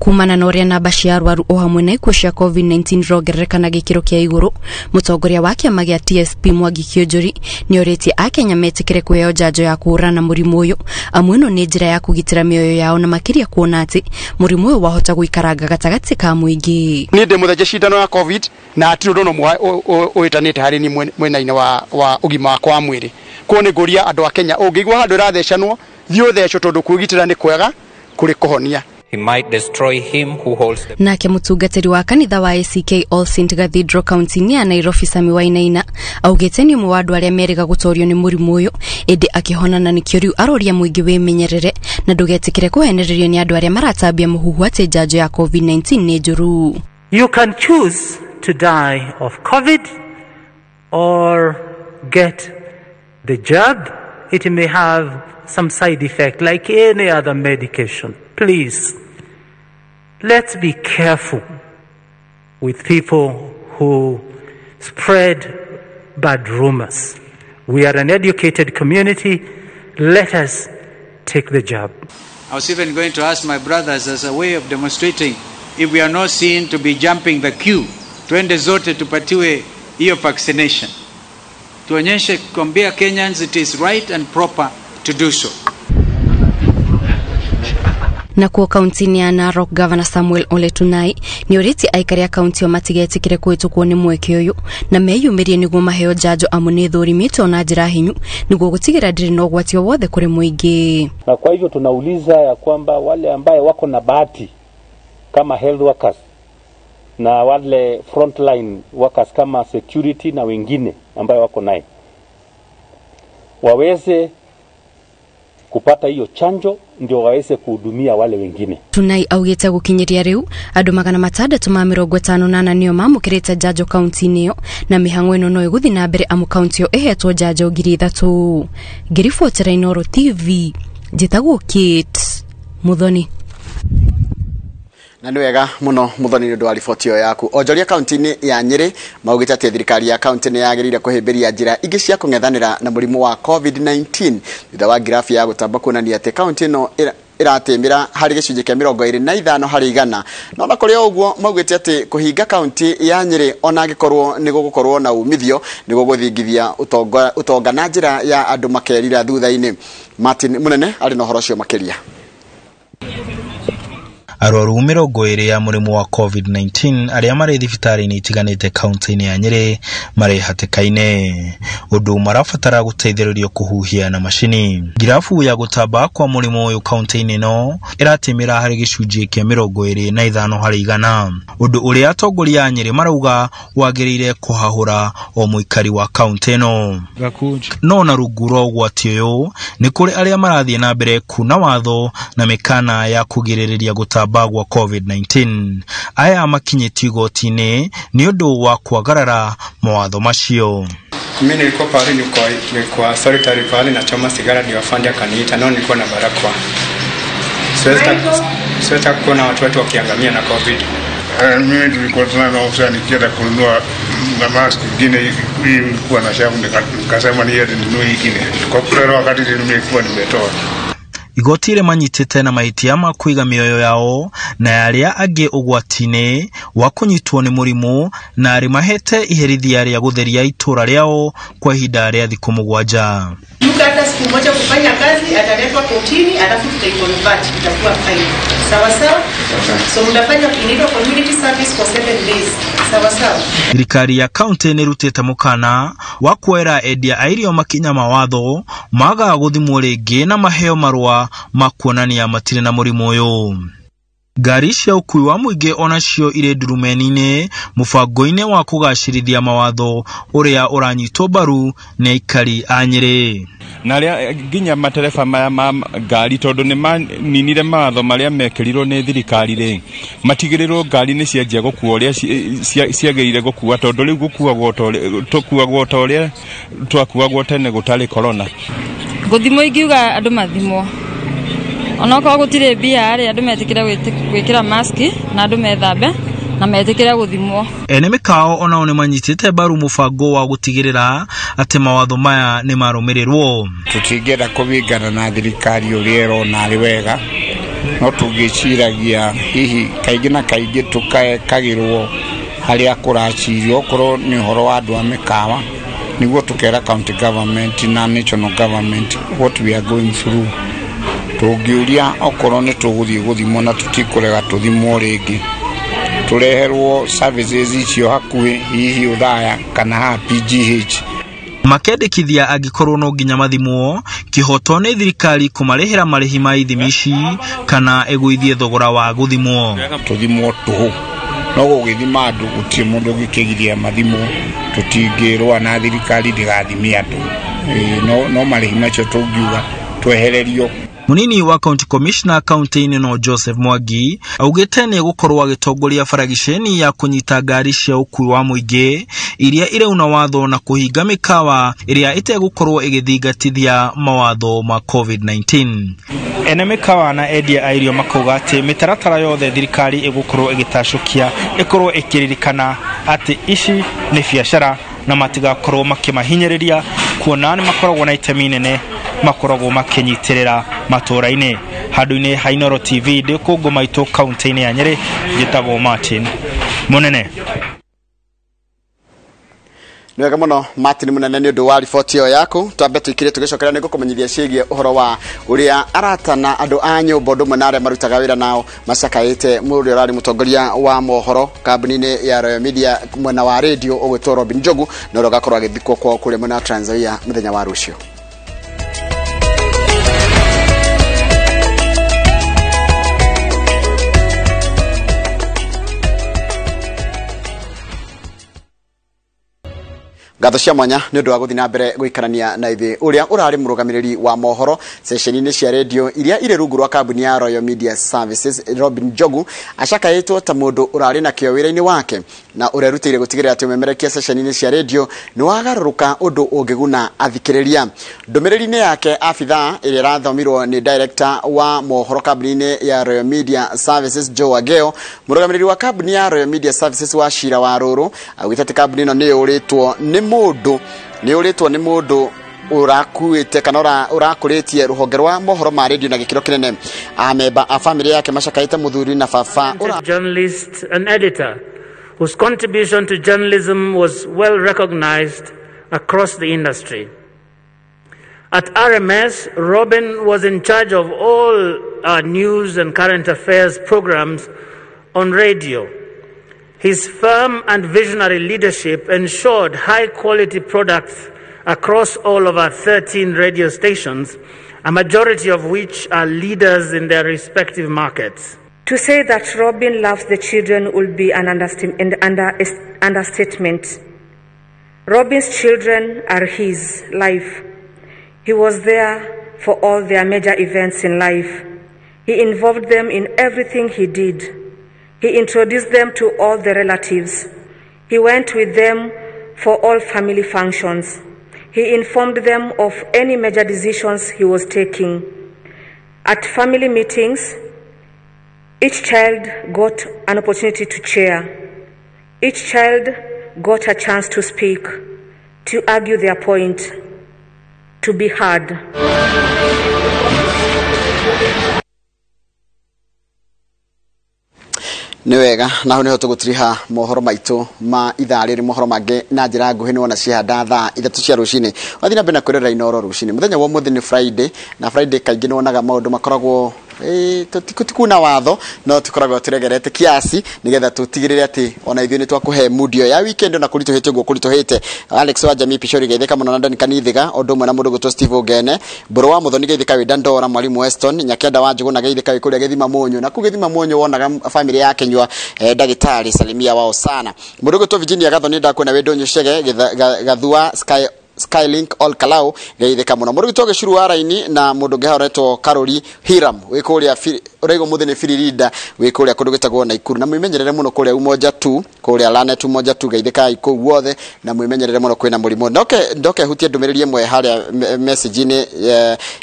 Kumana na ũrĩa namba cia arwaru o hamwe na ikuũ cia COVID-19 irongerereka na gĩkĩro kĩa igũrũ, mũtongoria wa kĩama gĩa TSP Mwangi Kĩũnjũri nĩ orĩtie akenya metĩkĩre kũheo njanjo ya kũhũrana na mũrimũ ũyũ, amu ĩno nĩ njĩra ya kũgitĩra mĩoyo yao na makĩria kuona atĩ mũrimũ ũyũ wahota gũikaranga gatagatĩ ka mũingĩ. Niĩ ndĩ mũthece cindano ya COVID na hatirĩ ũndũ ona ũmwe ũhĩtanĩte harĩ niĩ mwena-inĩ wa ũgima wakwa wa mwĩrĩ. Koguo nĩ ngũria andũ a Kenya, ũngĩigua handũ ĩrathecanwo, thiĩ ũthecwo tondũ kwĩgitĩra nĩ kwega kũrĩ kũhonia. He might destroy him who holds the... Nake mutungatiri wa kanitha wa ACK All Saint Cathedral kaunti-inĩ ya Nairobi Sami Wainaina augĩte nĩ ũmwe wa andũ arĩa merĩga gũtorio nĩ mũrimũ ũyũ ĩndĩ akĩhona na nĩkĩo rĩu aroria mũingĩ wĩmenyerere na ndũgetĩkĩre kũhenererio nĩ andũ arĩa maratambia mũhuhu atĩ njanjo ya COVID-19 nĩ njũru. You can choose to die of COVID or get the jab. It may have some side effect like any other medication. Please, let's be careful with people who spread bad rumors. We are an educated community. Let us take the jab. I was even going to ask my brothers as a way of demonstrating if we are not seen to be jumping the queue, twende zote tupatiwe hiyo vaccination. Tuonyeshe kuambia Kenyans it is right and proper to do so. Na kuo kaunti-inĩ ya Narok, Governor Samuel Ole Tunai nĩ orĩtie aikari a kaunti ĩyo matigetĩkĩre kũhĩtũkwo nĩ mweke ũyũ na meyumĩrie nĩguo maheo njanjo amu nĩ ĩthũrimĩtwo na njĩra hinyu nĩguo gũtigĩrĩra ndĩrĩ na ũgwati o wothe kũrĩ mũingĩ. Na kwa hivyo tunauliza ya kwamba wale ambaye wako na bahati kama health workers na wale frontline workers kama security na wengine ambayo wako naye waweze kupata hiyo chanjo ndio waweze kuhudumia wale wengine. Tunai augite gukinyiria riu andu 658 nio mamukirite njanjo kaunti-inĩ ĩyo na mĩhang'o ĩno no ĩgũthiĩ na mbere amu kaunti ĩyo ĩhetwo njanjo 3000. Ngĩribotera Inooro TV njĩtagwo Kate Muthoni. Na nĩ wega mũno Muthoni nĩ ũndũ wa riboti ĩyo yaku. Onjoria kaunti-inĩ ya Nyĩrĩ maugĩte atĩ thirikari ya kaunti nĩ yagĩrĩire kũhĩmbĩria njĩra ingĩ cia kũng'ethanĩra na mũrimũ wa COVID-19 thutha wa ngirabu ya gũtamba kuonania atĩ kaunti ĩno ĩratĩmĩra harĩ gĩcunjĩ kĩa 25 harĩ igana. Na ona kũrĩ o ũguo maugĩte atĩ kũhinga kaunti ya Nyĩrĩ ona angĩkorwo nĩ gũgũkorwo na umithio nĩ gũgũthingithia ũtonga na njĩra ya andũ makerira thutha-inĩ. Martin Munene arĩ na ũhoro ũcio makĩria. Arwaru 20 ya mũrimũ wa COVID-19 arĩa marĩ thibitarĩ-inĩ itiganĩte kaunti-inĩ ya Nyĩrĩ marĩ hatĩka-inĩ ũndũ marabatara gũteithĩrĩrio kũhuhia na macini. Ngirabu ya gũtamba kwa mũrimũ ũyũ kaunti-inĩ ĩno ĩratĩmĩra harĩ gĩcunjĩ kĩa 25 harĩ igana, ũndũ ũrĩa atongoria a Nyĩrĩ marauga wagĩrĩire kũhahũra o mũikari wa kaunti ĩno. No na rungu rwa ũgwati ũyũ nĩ kũrĩ arĩa marathiĩ na mbere kuna watho na mĩkana ya kũgirĩrĩria gũtamba gwa COVID-19. Aya makinyĩtio igoti-inĩ nĩ ũndũ wa kwagarara mawatho macio. Mimi nilikuwa pale, nilikuwa solitary pale nachoma sigara, ndio afande akaniita, nao nilikuwa na barakoa. Siwezi kuona watu wetu wakiangamia na COVID. Mimi nilikuwa tuna ofisa nikienda kununua na mask nyingine hii ilikuwa na shavu, nikasema niende ninunue nyingine. Kwa kweli wakati nimekuwa nimetoa. Igoti rĩmanyitĩte na mahĩtia ma kũiga mĩoyo yao na arĩa angĩ ũgwati-inĩ wa kũnyitwo nĩ mũrimũ na rĩmahete iherithia rĩa gũtheria itũra rĩao kwa ihinda rĩa thikũ 7. Hata siku moja kufanya kazi ataletwa kotini, alafu tutaiconvert itakuwa fine. Sawa sawa. So mnafanya inaitwa community service for 7 days. Sawa sawa. Thirikari ya kaunti nĩ ĩrutĩte mũkana wa kuoera endia a irio makinya mawatho magaga gũthimwo rĩngĩ na maheo marũa ma kuonania matirĩ na mũrimũ ũyũ. Ngari cia ũkuui wa mũingĩ onacio irĩ ndurumeni-inĩ mũbango-inĩ wa kũgacĩrithia mawatho ũrĩa ũranyitwo mbaru nĩ aikari a Nyĩrĩ. Na arĩa nginya matereba maya ma ngari tondũ nĩ maninire mawatho marĩa mekĩrirwo nĩ thirikari rĩ, matigĩrĩrwo ngari nĩ cianjia gũkua ũrĩa ciagĩrĩire gũkua tondũ rĩu tũkuagwo ta ũrĩa twakuagwo tene gũtarĩ corona. Gũthimwo ingiuga andũ mathimwo onokorwo gũtirĩ mbia rĩ, andũ metĩkĩre gwĩkĩra maski na andũ methambe na metĩkĩre gũthimwo. Ene mĩkawa onao nĩ manyitĩte mbaru mũbango wa gũtigĩrĩra atĩ mawatho maya nĩ marũmĩrĩrwo. Tũtingĩenda kũbingana na thirikari ũrĩa ĩrona arĩ wega, no tũngĩciragia hihi kaingĩ na kaingĩ tũkaekagĩrwo harĩa kũracirio, okorwo nĩ ũhoro wa andũ a mĩkawa nĩguo tũkera county government na national government what we are going through. Tũngĩũria okorwo nĩ tũgũthiĩ gũthimwo na tũtikũrega tũthimwo rĩngĩ, tũreherwo services icio hakuhĩ hihi Othaya kana haha PGH. Makendekithia angĩkorwo no nginya mathimwo kĩhoto nĩ thirikari kũmarĩhĩra marĩhi ma ithimi ici kana ĩgũithie thogora wa gũthimwo. Tũthimwo tũhũ no gũgĩthima andũ gũtirĩ mũndũ ũngĩkĩgiria mathimwo, tũtingĩrũa na thirikari ndĩgathime andũ, no marĩhi macio tũngiuga twehererio. Munini wa County Commissioner kaunti-inĩ no Joseph Mwangi augĩte nĩ egũkorwo agĩtongoria baragiceni ya kũnyita ngari cia ũkuui wa mũingĩ iria irauna watho na kũhinga mĩkawa ĩrĩa ĩtegũkorwo ĩgĩthingatithia mawatho ma COVID-19. Ene mĩkawa na endia a irio makauga atĩ mĩtaratara yothe thirikari ĩgũkorwo ĩgĩtacũkia ĩkorwo ĩkĩririkana atĩ ici nĩ biacara na matigakorwo makĩmahinyĩrĩria kuona nĩ makoragwo na itemi nene makoragwo makinyitĩrĩra matũra-inĩ. Handũ-inĩ ha Inooro TV ndĩ kũngũ maitũ kaunti-inĩ ya Nyĩrĩ, njĩtagwo Martin Munene. Nĩ wega mũno Martin Munene nĩ ũndũ wa riboti ĩyo yaku. Twambe tũikire tũgĩcokera nĩ ngũkũmenyithia ciĩgiĩ ũhoro wa ũrĩa arata na andũ a nyũmba ũndũ ũmwe na arĩa marutaga wĩra nao macakaĩte mũrũ ũrĩa ũrarĩ mũtongoria wa mohoro kambuni-inĩ ya Royal Media mwena wa radio ũgwĩtwo Robin Njogu, na ũrĩa ũgakorwo agĩthikwo kwao kũrĩa mwena wa Trans Nzoia mũthenya wa rũciũ. Ngatho cia mwanya nĩ ũndũ wa gũthiĩ na mbere gũikarania na ithuĩ. Ũrĩa ũrarĩ mũrũgamĩrĩri wa mohoro ceceni-inĩ cia radio iria irĩ rungu rwa kambuni ya Royal Media Services Robin Njogu acakaĩtwo ta mũndũ ũrarĩ na kĩo wĩra-inĩ wake na ũrerutĩire gũtigĩrĩra atĩ ũmemerekia ceceni-inĩ cia radio nĩ wagarũrũka ũndũ ũngĩguna athikĩrĩria. Ndũmĩrĩri-inĩ yake abithaa ĩrĩa ĩrathomirwo nĩ director wa mohoro kambuni-inĩ ya Royal Media Services Joe Ageo, mũrũgamĩrĩri wa kambuni ya Royal Media Services wa Cira wa Rũrũ augĩte atĩ kambuni ĩno nĩ yũrĩtwo nĩ mũndũ ũrakuĩte kana ũrakũrĩtie rũhonge rwa mohoro ma radio na gĩkĩro kĩnene. Amemba a famĩlĩ yake macakaĩte mũthuri na baba journalist and editor whose contribution to journalism was well recognized across the industry. At RMS, Robin was in charge of all our news and current affairs programs on radio. His firm and visionary leadership ensured high-quality products across all of our 13 radio stations, a majority of which are leaders in their respective markets. To say that Robin loves the children would be an understatement. Robin's children are his life. He was there for all their major events in life. He involved them in everything he did. He introduced them to all the relatives. He went with them for all family functions. He informed them of any major decisions he was taking. At family meetings, each child got an opportunity to chair. Each child got a chance to speak, to argue their point, to be heard. Nĩ wega na hau nĩho tũgũtiriha mohoro maitũ ma ithaa rĩrĩ. Mohoro mangĩ na njĩra nguhĩ nĩwona cihanda thaa 3 cia rũcinĩ. Wathiĩ na mbere na kwĩrorera Inooro rũcinĩ. Mũthenya wa ũmũthĩ nĩ Friday, na Friday kaingĩ nĩwonaga maũndũ makoragwo tikuna watho no tukoragwo turegerete kiasi nigetha tutigirire ati ona ithuĩ nĩ twakũhe mood ya weekend ona kũritũhĩte ũguo kũritũhĩte. Alex wa Jamii Pishori geithĩka mũno na Dani Kanithiga ũndũ ũmwe na mũndũ gwĩtwo Steve Ogene Mbũrũ wa Mũthoni geithĩka wĩ Dandora Mwalimu Weston Nyakenda wa Njũgũna geithĩka wĩ kũrĩa Gĩthima Mũnyũ na kũu Gĩthima Mũnyũ wonaga family yake nyua ndagĩtarĩ salimia wao sana. Mũndũ gwĩtwo Virginia Gathoni ndakuona wĩ Ndũnyũ Chege Gathua Sky Skylink all Kalau geithĩka mũno. Mũndũ gwĩtwo Gĩcuru wa Raini na mũndũ ũngĩ haretwo Karori Hiram wĩ kũrĩa ũraigwo mũthĩ nĩ Firirida wĩ kũrĩa kũndũ gwĩtagwo Naikuru na mwĩmenyerere mũno kũrĩa Umoja 2 kũrĩa Lanet Umoja 2 geithĩkai kũu guothe na mwĩmenyerere mũno kwĩna mũrimũ. Ndoke hutie ndũmĩrĩri ĩmwe harĩa message-inĩ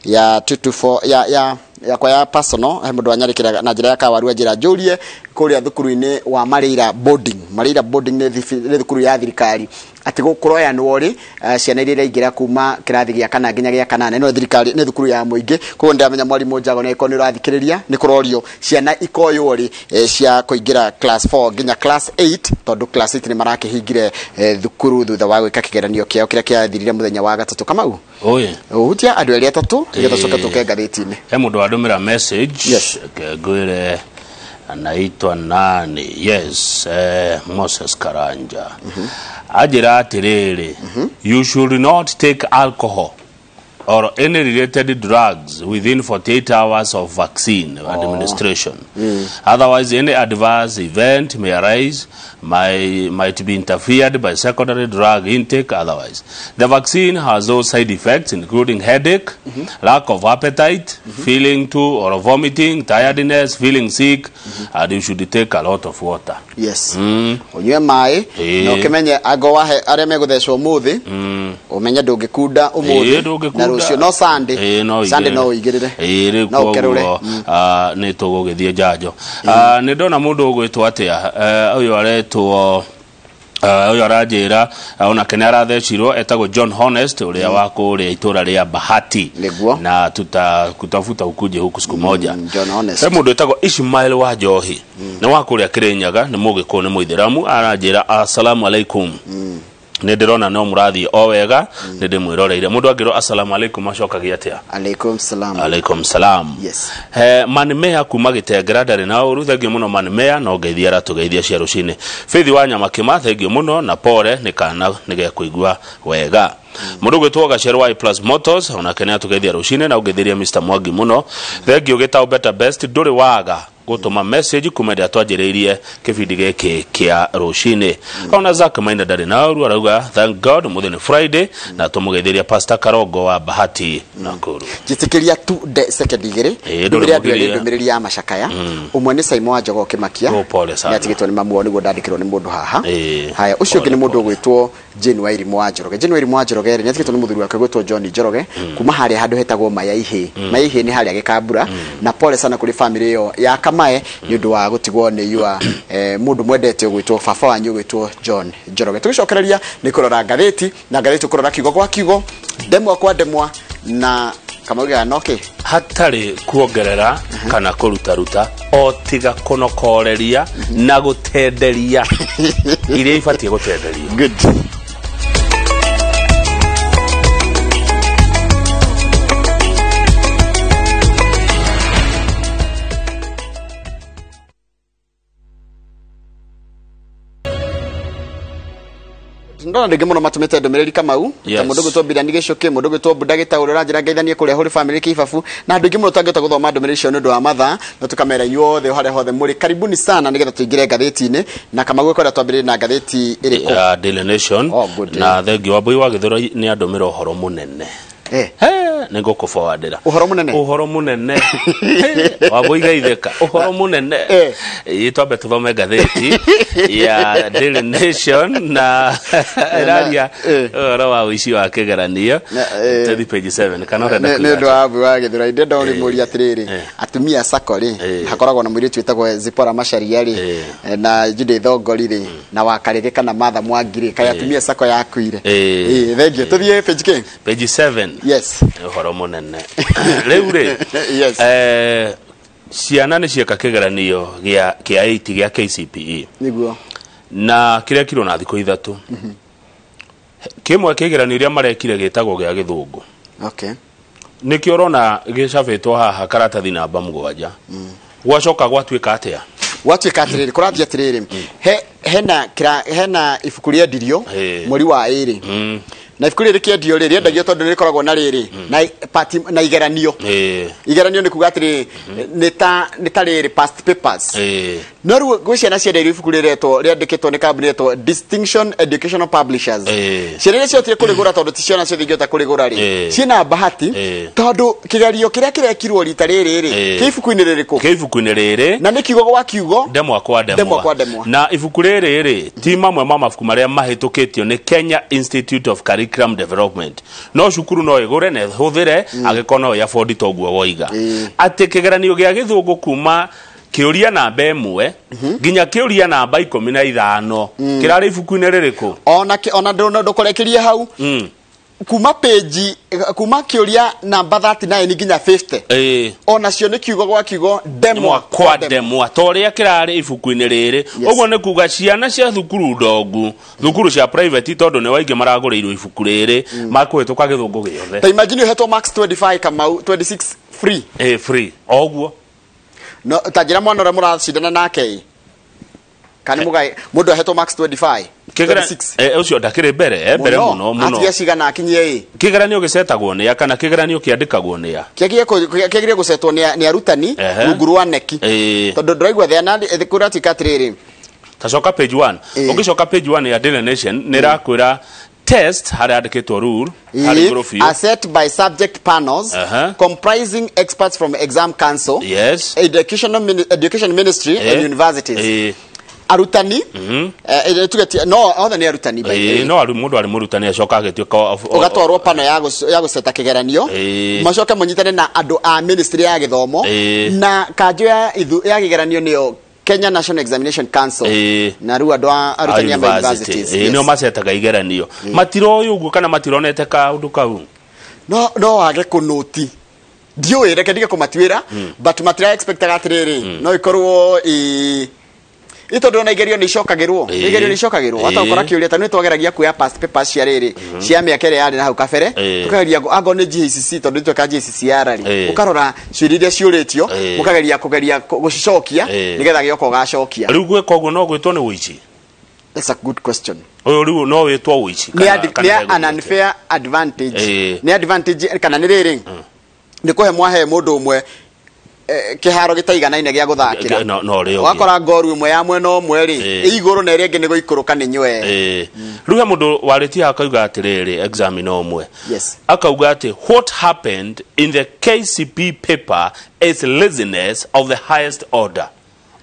ya 224 ya yakwa ya personal he mundu anyarikira na njira ya kawaru njira njurie kuria thukuru-ini wa Mareira boarding. Mareira boarding nĩ thukuru ya thirikari ati gũkũroyanwo rĩ ciana iria iraingĩra kuma kĩrathi gĩa kana nginya gĩa kanana no thirikari nĩ thukuru ya mũingĩ. Koguo ndĩramenya mwarimũ Njago nĩ nĩ ũrathikĩrĩria nĩ kũrorio ciana ikoywo rĩ cia kũingĩra class 4 nginya class 8 tondũ class 8 nĩ marakĩhingire thukuru thutha wa gwĩka kĩgeranio kĩao kĩrĩa kĩathirire mũthenya wa gatatũ. Kamau oye ũhutia andũ erĩ atatũ nĩgetha coke tũke ngathĩti-inĩ. He mũndũ wandũmĩra message. Yes. Ngwĩre anaitwa nani? Yes, Moses Karanja. Anjĩra atĩrĩrĩ, you should not take alcohol or any related drugs within 48 hours of vaccine administration. Otherwise, any adverse event may arise, might be interfered by secondary drug intake otherwise. The vaccine has those side effects, including headache, lack of appetite, feeling too or vomiting, tiredness, feeling sick, and you should take a lot of water. Yes. Unyue maĩ na ũkĩmenye ango wahe arĩa megũthecwo ũmũthĩ, ũmenye ndũngĩkunda ũmũthĩ na rũciũ no Sunday. Sunday no ũigĩrĩre. Rĩu No ũkerũre. koguo nĩ tũgũgĩthiĩ njanjo. Nĩ ndona mũndũ ũgwĩtwo atĩa, ũyũ aretwo, ũyũ aranjĩra onake nĩ arathecirwo, etagwo John Honest ũrĩa wa kũrĩa itũra rĩa Bahati. Nĩguo. Na tutakutafuta ukuje huku siku moja. John Honest. He mũndũ wĩtagwo Ishmael wa Njohi, nĩ wa kũrĩa Kĩrĩnyaga, nĩ mũgĩkũyũ, nĩ mũithĩramu, aranjĩra assalamu alaikum. Nĩ ndĩrona no mũrathiĩ o wega, nĩ ndĩmwĩroreire. Mũndũ angĩrwo assalamu alaikum acokagia atĩa? Alaikum salam. Alaikum salam. Yes. He Manmea kuma Gĩtengera ndarĩ na ũru, thengio mũno Manmea, no ngeithia aratũgeithia cia rũcinĩ. Faith wa Nyamakĩma, thengio mũno na pore nĩ kana nĩ gekũigua wega. Mũndũ ũgwĩtwo Gacero wa Plus Motors onake nĩ atũgeithia rũcinĩ na ũngeithĩria Mr Mwangi mũno. Thengio gĩtao Better Best, ndũrĩ waga gũtũma message kuma ĩrĩa twanjĩrĩirie kĩbindi gĩkĩ kĩa rũcinĩ. Ona Zack Maina ndarĩ na ũru, arauga thank God ũmũthĩ nĩ Friday, na tũmũgeithĩria Pastor Karongo wa Bahati Nakuru. Njĩtĩkĩria tu de second igĩrĩ. Ĩĩ, ndũrĩ Ndũmĩrĩri andũ erĩ, mũgiria. ndũmĩrĩri ya macakaya. Ũmwe nĩ Simon wa Njogoo Kĩmakia. Oh, pole sana. Nĩ atigĩtwo nĩ mamu wao nĩguo ndandĩkĩrwo nĩ mũndũ haha. Ĩĩ. Haya, ũcio ũngĩ nĩ mũndũ ũgwĩtwo Jane Wairimu wa Njoroge. Jane Wairimu wa Njoroge rĩ, nĩ atigĩtwo nĩ mũthuri wake ũgwĩtwo John Njoroge kuma harĩa handũ hetagwo Mayaihĩ. Mayaihĩ nĩ harĩa Gĩkambura. Na pole sana kũrĩ family ĩyo ya Kamae nĩ ũndũ wa gũtigwo nĩ yua mũndũ mwendete ũgwĩtwo baba wanyu ũgwĩtwo John Njoroge. Tũgĩcokereria nĩ kũrora ngathĩti, na ngathĩti tũkũrora kiugo gwa kiugo, ndemwa kwa ndemwa, na kamaugaga no kĩ hatarĩ kuongerera kana kũrutaruta, o tiga kũnokoreria na gũtenderia iria ibatiĩ gũtenderio. Good. Ndona ndingĩ mũno matũmĩte ndũmĩrĩri Kamau, ta mũndũ ũgwĩtwo Birani Gĩcũkĩ, mũndũ ũgwĩtwo Buda Gĩtaũrĩ ũranjĩra ngeithanie kũrĩa Holy Family Kĩbabu, na andũ aingĩ mũno tũtangĩhota gũthoma ndũmĩrĩri icio nĩ ũndũ wa mathaa, no tũkamera inyuothe o harĩa hothe mũrĩ karibuni sana nĩgetha tũingĩre ngathĩti-inĩ. Na Kamau ĩkwenda twambĩrĩrie na ngathĩti ĩrĩkũ? Ya Daily Nation. Oh, good. Na thengio wa Mbui wa Gĩthũrai nĩ andũmĩra ũhoro mũnene. Nĩ ngũkũforwardĩra. Ũhoro mũnene? Ũhoro mũnene. Wambui geithĩka. Ũhoro mũnene. Ĩ, twambe tũthome ngathĩti ya Daily Nation na ĩraria ũhoro wa ũici wa kĩgeranio. Tũthiĩ page 7 kana ũrenda Nĩ kuuga ũndũ wa Mbui wa Gĩthũrai ndĩrenda ũrĩmũria atĩrĩrĩ, atumia sacco rĩ, hakoragwo na mũirĩtu wĩtagwo Zipporah Macharia rĩ, na Judith Thongori rĩ, na Wakarĩrĩ kana Martha Mwangi rĩ, kaĩ atumia sacco yakuire? Ĩ, thengiũ. Tũthiĩ page kĩ? Page 7. Yes. Ũhoro mũnene. Rĩu rĩ, Yes. Ciana nĩ cieka kĩgeranio gĩa 8 gĩa KCPE. Nĩguo. Na kĩrekirwo na thikũ 3. Kĩmwe kĩgeranio iria marekire gĩtagwo gĩa gĩthũngũ. Okay. Nĩkĩo ũrona gĩcabĩtwo haha karatathi namba 7. Gwacoka gwatuĩka atĩa? Gwatuĩka atĩrĩrĩ, kũrathiĩ atĩrĩrĩ, hena ibuku rĩendirio mweri wa 2. Na ibuku rĩrĩ rĩkĩendio rĩ, rĩendagio tondũ nĩ rĩkoragwo na rĩrĩ, na part, na igeranio. Igeranio nĩ kuga atĩrĩrĩ, nĩ ta rĩrĩ past papers. No rĩu gwĩ ciana ciendeirio ibuku rĩretwo, rĩandĩkĩtwo nĩ kambuni ĩretwo Distinction Educational Publishers. Ciana iria ciotire kũrĩgũra tondũ ti ciana ciothe ingĩhota kũrĩgũra rĩ, ciĩna bahati tondũ kĩgerio kĩrĩa kĩrekirwo rita rĩrĩ rĩ, kĩ ibuku-inĩ rĩrĩkũ? Kĩ ibuku-inĩ rĩrĩ. Na nĩ kiugo gwa kiugo, ndemwa kwa ndemwa. Ndemwa kwa ndemwa. Na ibuku rĩrĩ rĩ, ti mamwe ma mabuku marĩa mahĩtũkĩtio nĩ Kenya Institute of Curriculum Development. No cukuru no ĩgũre na ĩhũthĩre angĩkorwo no ĩabondi toguo woiga. Atĩ kĩgeranio gĩa gĩthũngũ kuma kĩũria namba 1 nginya kĩũria namba 15 kĩrarĩ ibuku-inĩ rĩrĩkũ? Ona ndũkũrekerie hau. Kuma page, kuma kĩũria namba 39 nginya 50. Ona cio nĩ kiugo gwa kiugo, ndemwa kwa ndemwa, ta ũrĩa kĩrarĩ ibuku-inĩ rĩrĩ. Ũguo nĩ kuga ciana cia thukuru ndongu, thukuru cia private, tondũ nĩ waingĩ maragũrĩirwo ibuku rĩrĩ, makũhĩtũka gĩthũngũ gĩothe. Ta imagine ũhetwo max 25 Kamau, 26 free. Free. Oguo. No, ta njĩra mwana ũrĩa mũracindana nake ĩ. Kana mũgaĩ, mũndũ ahetwo max 25. Ũcio ndakĩrĩ mbere mbere mũno mũno. Atigia cigana akinyie ĩ. Kĩgeranio gĩcetagwo nĩa kana kĩgeranio kĩandĩkagwo nĩa? Kĩagĩrĩire gũcetwo nĩ arutani rungu rwa neki. Tondũ ndĩraigua thĩna kũratuĩka atĩrĩrĩ. Tacoka page 1. Ũngĩcoka page 1 ya Daily Nation nĩ ĩrakwĩra test harĩa andĩkĩtwo rule harĩ igũrũ biũ. Are set by subject panels comprising experts from exam council, yes, education ministry and universities. Arutani tuge no othe nĩ arutani by the way. No mũndũ arĩ mũrutani acoka agĩtuĩka ũgatwarwo pano ya gũceta kĩgeranio, macoke mũnyitane na andũ a ministry ya gĩthomo na kanjũ ya kĩgeranio nĩyo Kenya National Examination Council na rĩu andũ a arutani a universities nĩo macetaga igeranio. Matiroĩ ũguo kana matironete kaũndũ kau? No wage kũnũti ndiũĩ, reke ndige kũmatuĩra, but matira expectaga atĩrĩrĩ no ikorwo itondo na igerio nĩ icokagĩrwo, igerio nĩ icokagĩrwo hata ũkora kĩũria ta nĩ twageragia kuoya past papers cia rĩrĩ cia mĩaka ĩrĩa yarĩ na hau kabere, tukageria angorwo nĩ GCC tondũ tweka GCC ya rari, ũkarora ciũria iria ciũrĩtio mũkageria kũgeria gũcicokia nĩgetha gĩoka ũgacokia. Rĩu gwĩka ũguo no gwĩtwo nĩ ũici? That's a good question. Ũyũ rĩu no wĩtwo ũici nĩ an unfair advantage, nĩ advantage kana nĩ rĩrĩ nĩ kũhe mwahe mũndũ ũmwe kĩharo gĩtaiganaine gĩa gũthakĩra. Wakora ngoru ĩmwe ya mwena ũmwe rĩ ĩ igũrũ na ĩrĩa ĩngĩ nĩ gũikũrũka nĩ nywe. Rĩu he mũndũ warĩtie akauga atĩrĩrĩ examiner ũmwe akauga atĩ what happened in the KCP paper is laziness of the highest order.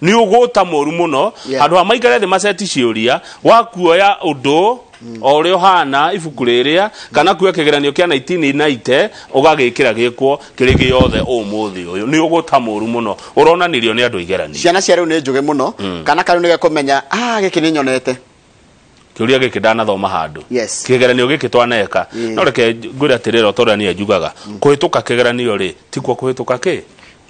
Nĩ ũgũta mũru mũno handũ ha maikare thĩ maceti ciũria wakuoya ũndũ o ũrĩa ũhana ibuku rĩrĩa kana kuoya kĩgeranio kĩa 1990 ũgagĩkĩra gĩkwo kĩrĩ gĩothe ũmũthĩ ũyũ nĩ ũgũta mũru mũno ũronanirio nĩ andũ igeranio. Ciana cia rĩu nĩ njũgĩ mũno, kana karĩu nĩ gekũmenya gĩkĩ nĩ nyonete kĩũria gĩkĩ ndanathoma handũ, kĩgeranio gĩkĩ twaneka. No reke ngwĩre atĩrĩrĩ o ta ũrĩa niĩ njugaga, kũhĩtũka kĩgeranio rĩ tikuo kũhĩtũka kĩ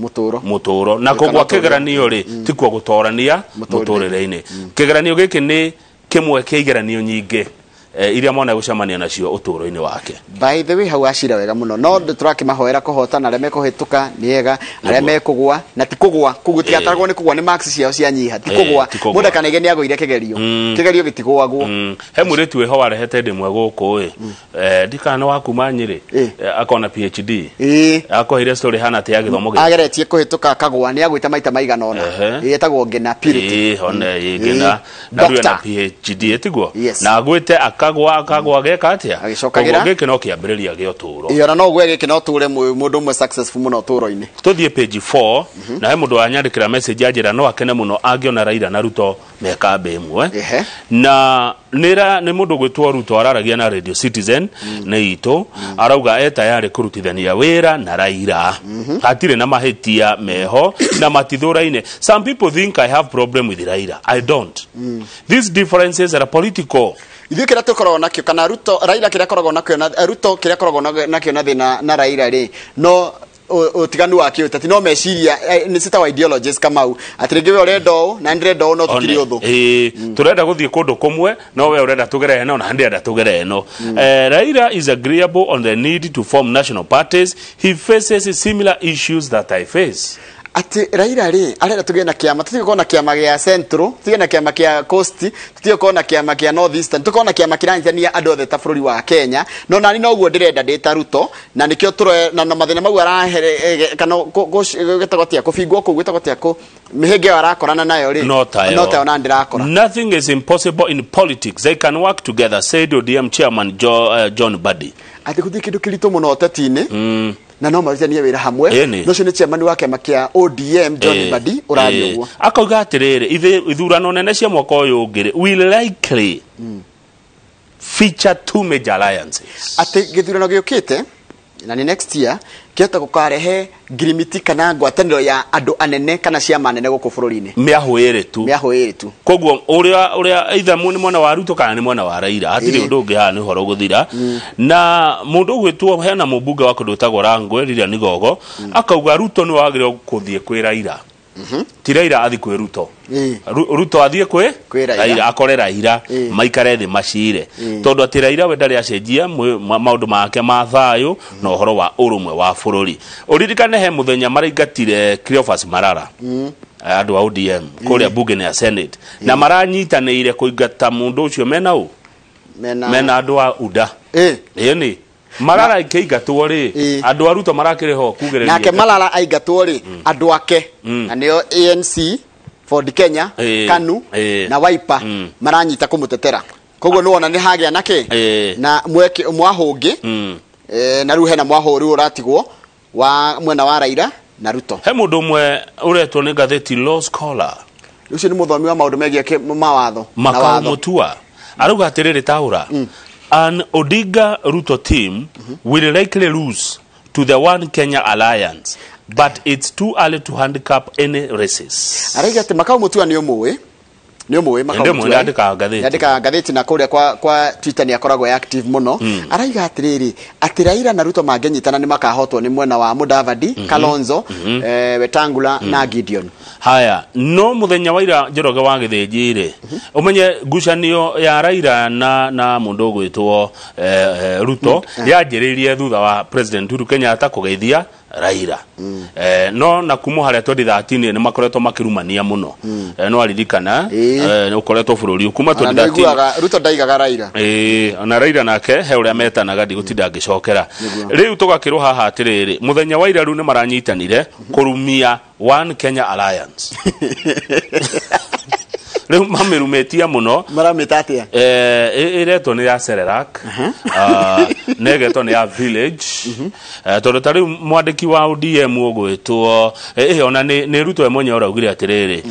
mũtũro na kũgwa kĩgeranio rĩ tikuo gũtorania mũtũrĩre-inĩ. Kĩgeranio gĩkĩ nĩ kĩmwe kĩa igeranio nyingĩ iria mwana gũcemania nacio ũtũũro-inĩ wake. By the way, hau acira wega mũno no tũrakĩmahoera kũhotana, arĩa mekũhĩtũka nĩ ega, arĩa mekũgwa na ti kũgwa koguo tigataragwo nĩ kũgwa nĩ marks ciao cianyiha, ti kũgwa mũndũ akanaige nĩ agũire kĩgerio, kĩgerio gĩtigũagwo. He mũirĩtu wĩho warehete ndĩmwe gũkũ ĩ ndikana nĩ wa kuma Nyĩrĩ akona PhD akoheire story hana atĩ ya gĩthomo gĩkĩ ageretie kũhĩtũka akagwa nĩ agwĩte maita maigana ũna, ĩtagwo Ngina Purity one Ngina na rĩu ena PhD ĩtiguo na agwĩte akagwa geka atia agĩcokagĩra gĩkĩ no kĩambĩrĩria gĩa ũtũũro. Ĩyo na no gwe gĩkĩ no tũre mũndũ ũmwe successful mũno ũtũũro-inĩ. Tũthiĩ page 4 na he mũndũ wanyandĩkĩra message anjĩra no akene mũno angĩona Raila na Ruto me kambĩ ĩmwe, na nĩ mũndũ gwĩtwo Ruto araragia na Radio Citizen nĩ itũ arauga e tayarĩ kũrutithania wĩra na Raila, hatirĩ na mahĩtia meho na matithũraine. Some people think I have problem with Raila. I don't. These differences are political. Ithuĩ kĩrĩa tũkoragwo nakĩo kana Ruto Raila kĩrĩa akoragwo nakĩo na Ruto kĩrĩa akoragwo nakĩo na thĩna na Raila rĩ no ũtiganu wa kĩũteti no meciria nĩ citagwo ideologies Kamau atĩ rĩngĩ we ũrenda ũũ na ndĩrenda ũũ no tũtirĩ ũthũ. Tũrenda gũthiĩ kũndũ kũmwe no we ũrenda tũgere ĩno na ndĩrenda tũgere ĩno. Raila is agreeable on the need to form national parties. He faces similar issues that I face. Atĩ Raila rĩ arenda tũgĩe na kĩama, tũtige gũkorwo na kĩama gĩa Central, tũtige na kĩama kĩa Coast, tũtige gũkorwo na kĩama kĩa North Eastern, tũkorwo na kĩama kĩranyitania andũ othe ta bũrũri wa Kenya. No nani noguo ndĩrenda ndĩ ta Ruto na nĩkĩo tũroe na mathĩna mau arahere kana gwĩtagwo atĩa kũbingwo kũu gwĩtagwo atĩa kũ mĩhĩnga ĩyo arakorana nayo rĩ no tayo no tayo na ndĩrakora. Nothing is impossible in politics, they can work together, said ODM chairman John Mbadi. Atĩ gũtirĩ kĩndũ kĩritũ mũno ũteti-inĩ na no marutithanie wĩra hamwe. No ũcio nĩ chairman wa kĩama kĩa ODM John Mbadi ũraria ũguo. Akauga atĩrĩrĩ ithurano nene cia mwaka ũyũ ũngĩ will likely feature two major alliances. Atĩ gĩthurano gĩũkĩte na nĩ next year kĩhota gũkarehe ngirimiti kana ngwatanĩro ya andũ anene kana ciama nene gũkũ bũrũri-inĩ. Mĩahũ ĩrĩ tu. Mĩahũ ĩrĩ tu. Koguo ũrĩa either nĩ mwena wa Ruto kana nĩ mwena wa Raila hatirĩ ũndũ ũngĩ haha nĩ ũhoro ũgũthira. Na mũndũ ũgwĩtwo hena mũmbunge wa kũndũ wĩtagwo Rangwe Lilian Igogo akauga Ruto nĩ wagĩrĩirwo gũthiĩ kwĩ Raila. Ti Raila athiĩ kwĩ Ruto. Ruto athiĩ kwĩ Raila akore Raila maikare thĩ macire tondũ atĩ Raila we ndarĩ acenjia maũndũ make ma thayũ na ũhoro wa ũrũmwe wa bũrũri. Ũririkane he mũthenya maraingatire Cleophas Malala Andũ a ODM kũrĩa bunge-inĩ ya Senate na maranyitanĩire kũingata mũndũ ũcio mena ũ mena andũ a UDA. Ĩni Malala ikĩingatwo rĩ, andũ a Ruto marakĩrĩ ho kugĩrĩria. Nake Malala aingatwo rĩ, andũ ake na nĩo ANC, Ford Kenya, KANU na Wiper maranyita kũmũtetera. Koguo nĩ wona nĩ hagĩa na kĩ na mweke mwahũngĩ, na rĩu hena mwahũ rĩu ũratigwo wa mwena wa Raila na Ruto. He mũndũ ũmwe ũretwo nĩ ngathĩti Law Scholar. Ũcio nĩ mũthomi wa maũndũ megiĩ mawatho. Makau Mutua arauga atĩrĩrĩ, taũra an Odinga Ruto team will likely lose to the One Kenya Alliance, but it's too early to handicap any races. Arauga atĩ Makau Mutua nĩ ũmũĩ, nĩ ũmũĩ Makau Mutua. Nĩandĩkaga ngathĩti. Nĩandĩkaga ngathĩti na kũrĩa kwa Twitter nĩ akoragwo active mũno. Arauga atĩrĩrĩ, atĩ Raila na Ruto mangĩnyitana nĩ makahotwo nĩ mwena wa Mudavadi, Kalonzo, Wetangula na Gideon. Haya, no muthenya wa ira Njoroge wa Gĩthĩnji rĩ, ũmenye ngucanio ya Raila na mũndũ ũgwĩtwo Ruto yanjĩrĩirie thutha wa President Uhuru Kenyatta kũgeithia Raila. No na kuma harĩa 2013 nĩ makoretwo makĩrumania mũno. No aririkana nĩ ũkoretwo bũrũri kuma 2013. Ruto ndaigaga Raila. Ona Raila nake he ũrĩa metanaga ndigũtinda ngĩcokera. Rĩu tũgakĩrwo haha atĩrĩrĩ, mũthenya wa ira rĩu nĩ maranyitanire kũrumia One Kenya Alliance. Rĩu mamĩrumĩtie mũno. Maramĩta atĩa? Ĩretwo nĩ ya Serelak, na ĩgetwo nĩ ya Village. Tondũ ta rĩu mwandĩki wa ODM ũgwĩtwo ona nĩ Ruto we mwenyewe ũraugire atĩrĩrĩ,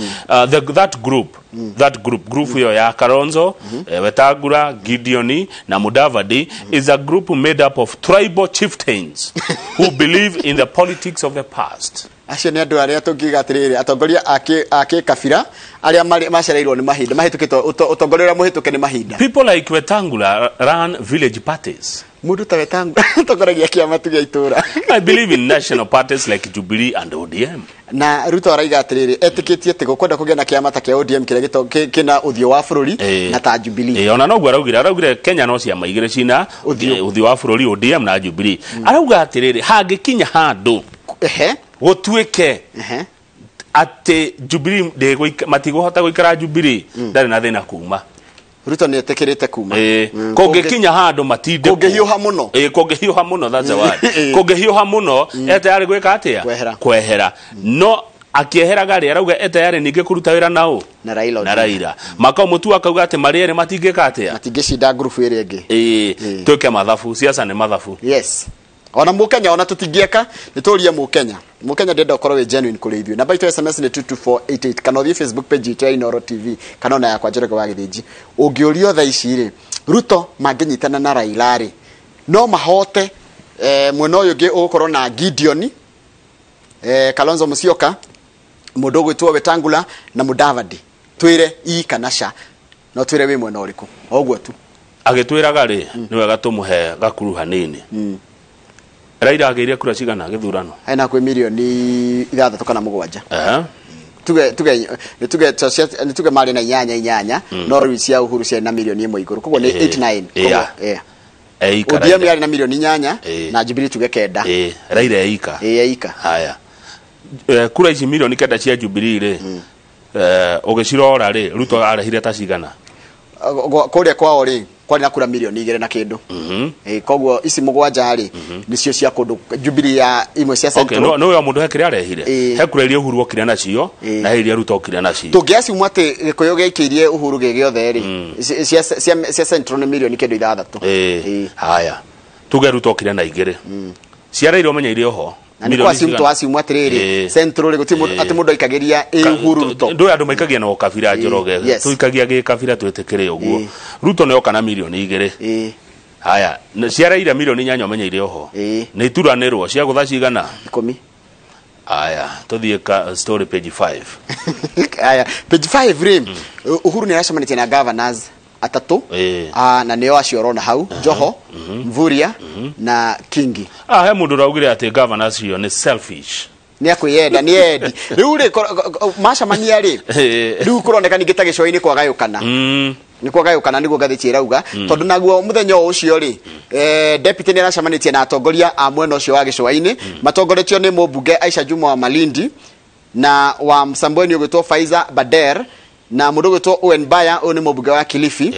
that group, that group ĩyo ya Kalonzo, Wetangula, Gideon na Mudavadi is a group made up of tribal chieftains who believe in the politics of the past. Acio nĩ andũ arĩa tũngiuga atĩrĩrĩ, atongoria a kĩkabira arĩa macereirwo nĩ mahinda, mahĩtũkĩtwo ũtongoria ũrĩa mũhĩtũke nĩ mahinda. People like Wetangula run village parties. Mũndũ ta Wetangula atongoragia kĩama tu gĩa itũra. I believe in national parties like Jubilee and ODM. Na Ruto araiga atĩrĩrĩ, etĩkĩtie atĩ gũkwenda kũgĩa na kĩama ta kĩa ODM kĩrĩa kĩna ũthiũ wa bũrũri na ta Jubilee. Ona noguo araugire Kenya no ciama igĩrĩ cina ũthiũ wa bũrũri, ODM na Jubilee. Arauga atĩrĩrĩ, hangĩkinya handũ gũtuĩke atĩ Jubilee matigũhota gũikara Jubilee, ndarĩ na thĩna kuma. Ruto nĩ etĩkĩrĩte kuma. Kũngĩkinya handũ matinde kũngĩhiũha mũno. Kũngĩhiũha mũno, that's the word. Kũngĩhiũha mũno, etayarĩ gwĩka atĩa? Kwehera. No akĩeheraga rĩ, arauga etayarĩ ningĩ kũruta wĩra na ũ? Na Raila. Na Raila. Makau Mutua akauga atĩ marĩ erĩ matingĩka atĩa? Matingĩcinda ngurubu ĩrĩa ĩngĩ. Twĩke mathabu, siasa nĩ mathabu. Yes. Ona Mũkenya ona tũtingĩeka nĩ tũrie Mũkenya. Mũkenya ndenda ũkorwo wĩ genuine kũrĩ ithuĩ. Namba itũ SMS nĩ 22488 kana ũthiĩ Facebook page itũ ya Inooro TV kana ona yakwa Njoroge wa Gĩthĩnji. Ũngĩũrio thaa ici rĩ, Ruto mangĩnyitana na Raila rĩ, no mahote mwena ũyũ ũngĩ ũgũkorwo na Gideon, Kalonzo Musyoka, mũndũ ũgwĩtwo Wetangula na Mudavadi. Twĩre i kana ca, no twĩre wĩ mwena ũrĩkũ. O ũguo tu. Agĩtwĩraga rĩ, nĩ wega tũmũhe gakuru hanini. Raila agĩire kura cigana gĩthurano? Hena kwĩ mirioni 6 kana 7. Tuge marĩ na 8 no rĩu cia Uhuru ciarĩ na mirioni 1 igũrũ. Koguo nĩ 8 9. Koguo ODM yarĩ na mirioni 8 na Jubilee tuge 9. Raila eika. Eika. Haya. Kura ici mirioni 9 cia Jubilee rĩ, ũgĩcirora rĩ, Ruto arehire ta cigana? Kũrĩa kwao rĩ, kwarĩ na kura mirioni 2 na kĩndũ. Koguo ici 7 rĩ, nĩcio cia kũndũ Jubilee ya imwe cia Central. Okay, no mũndũ he kĩrĩa arehire. He kura iria Uhuru okire nacio na he iria Ruto okire nacio. Tũngĩaciumwo atĩ Gĩkũyũ gĩaikĩirie Uhuru gĩ gĩothe rĩ, cia Central nĩ mirioni kĩndũ 6. Haya. Tuge Ruto okire na 2. Cia Raila ũmenye irĩ oho. Na nĩ kwaciumwo twaciumwo atĩrĩrĩ, Central rĩ, gũtirĩ atĩ mũndũ aikagiria Uhuru Ruto. Ndũĩ andũ maikagia na ũkabira Njoroge. Tũikagia gĩkabira twĩtĩkĩre ũguo. Ruto nĩ oka na mirioni 2. Haya, cia Raila mirioni 8 ũmenye irĩ oho. Nĩ ituranĩrwo cia gũtha cigana? 10. Haya, tũthiĩ ka story page 5. Haya, page 5 rĩ, Uhuru nĩ aracemanĩtie na governors atatũ, na nĩo acio ũrona hau, Joho, Mvurya na Kingi. He mũndũ ũraugire atĩ governors cio nĩ selfish. Nĩ akwĩyenda, nĩ endi. Rĩu rĩ, macemania rĩ, rĩu kũroneka ningĩ ta gĩcũa-inĩ kwagayũkana. Nĩ kwagayũkana nĩguo ngathĩti ĩrauga, tondũ naguo mũthenya o ũcio rĩ, deputy nĩ aracemanĩtie na atongoria a mwena ũcio wa gĩcũa-inĩ, matongoretio nĩ mũmbunge Aisha Juma wa Malindi Na wa Msambweni ũgwĩtwo Faiza Bader, na mũndũ ũgwĩtwo Owen Baya, ũyũ nĩ mũmbunge wa Kilifi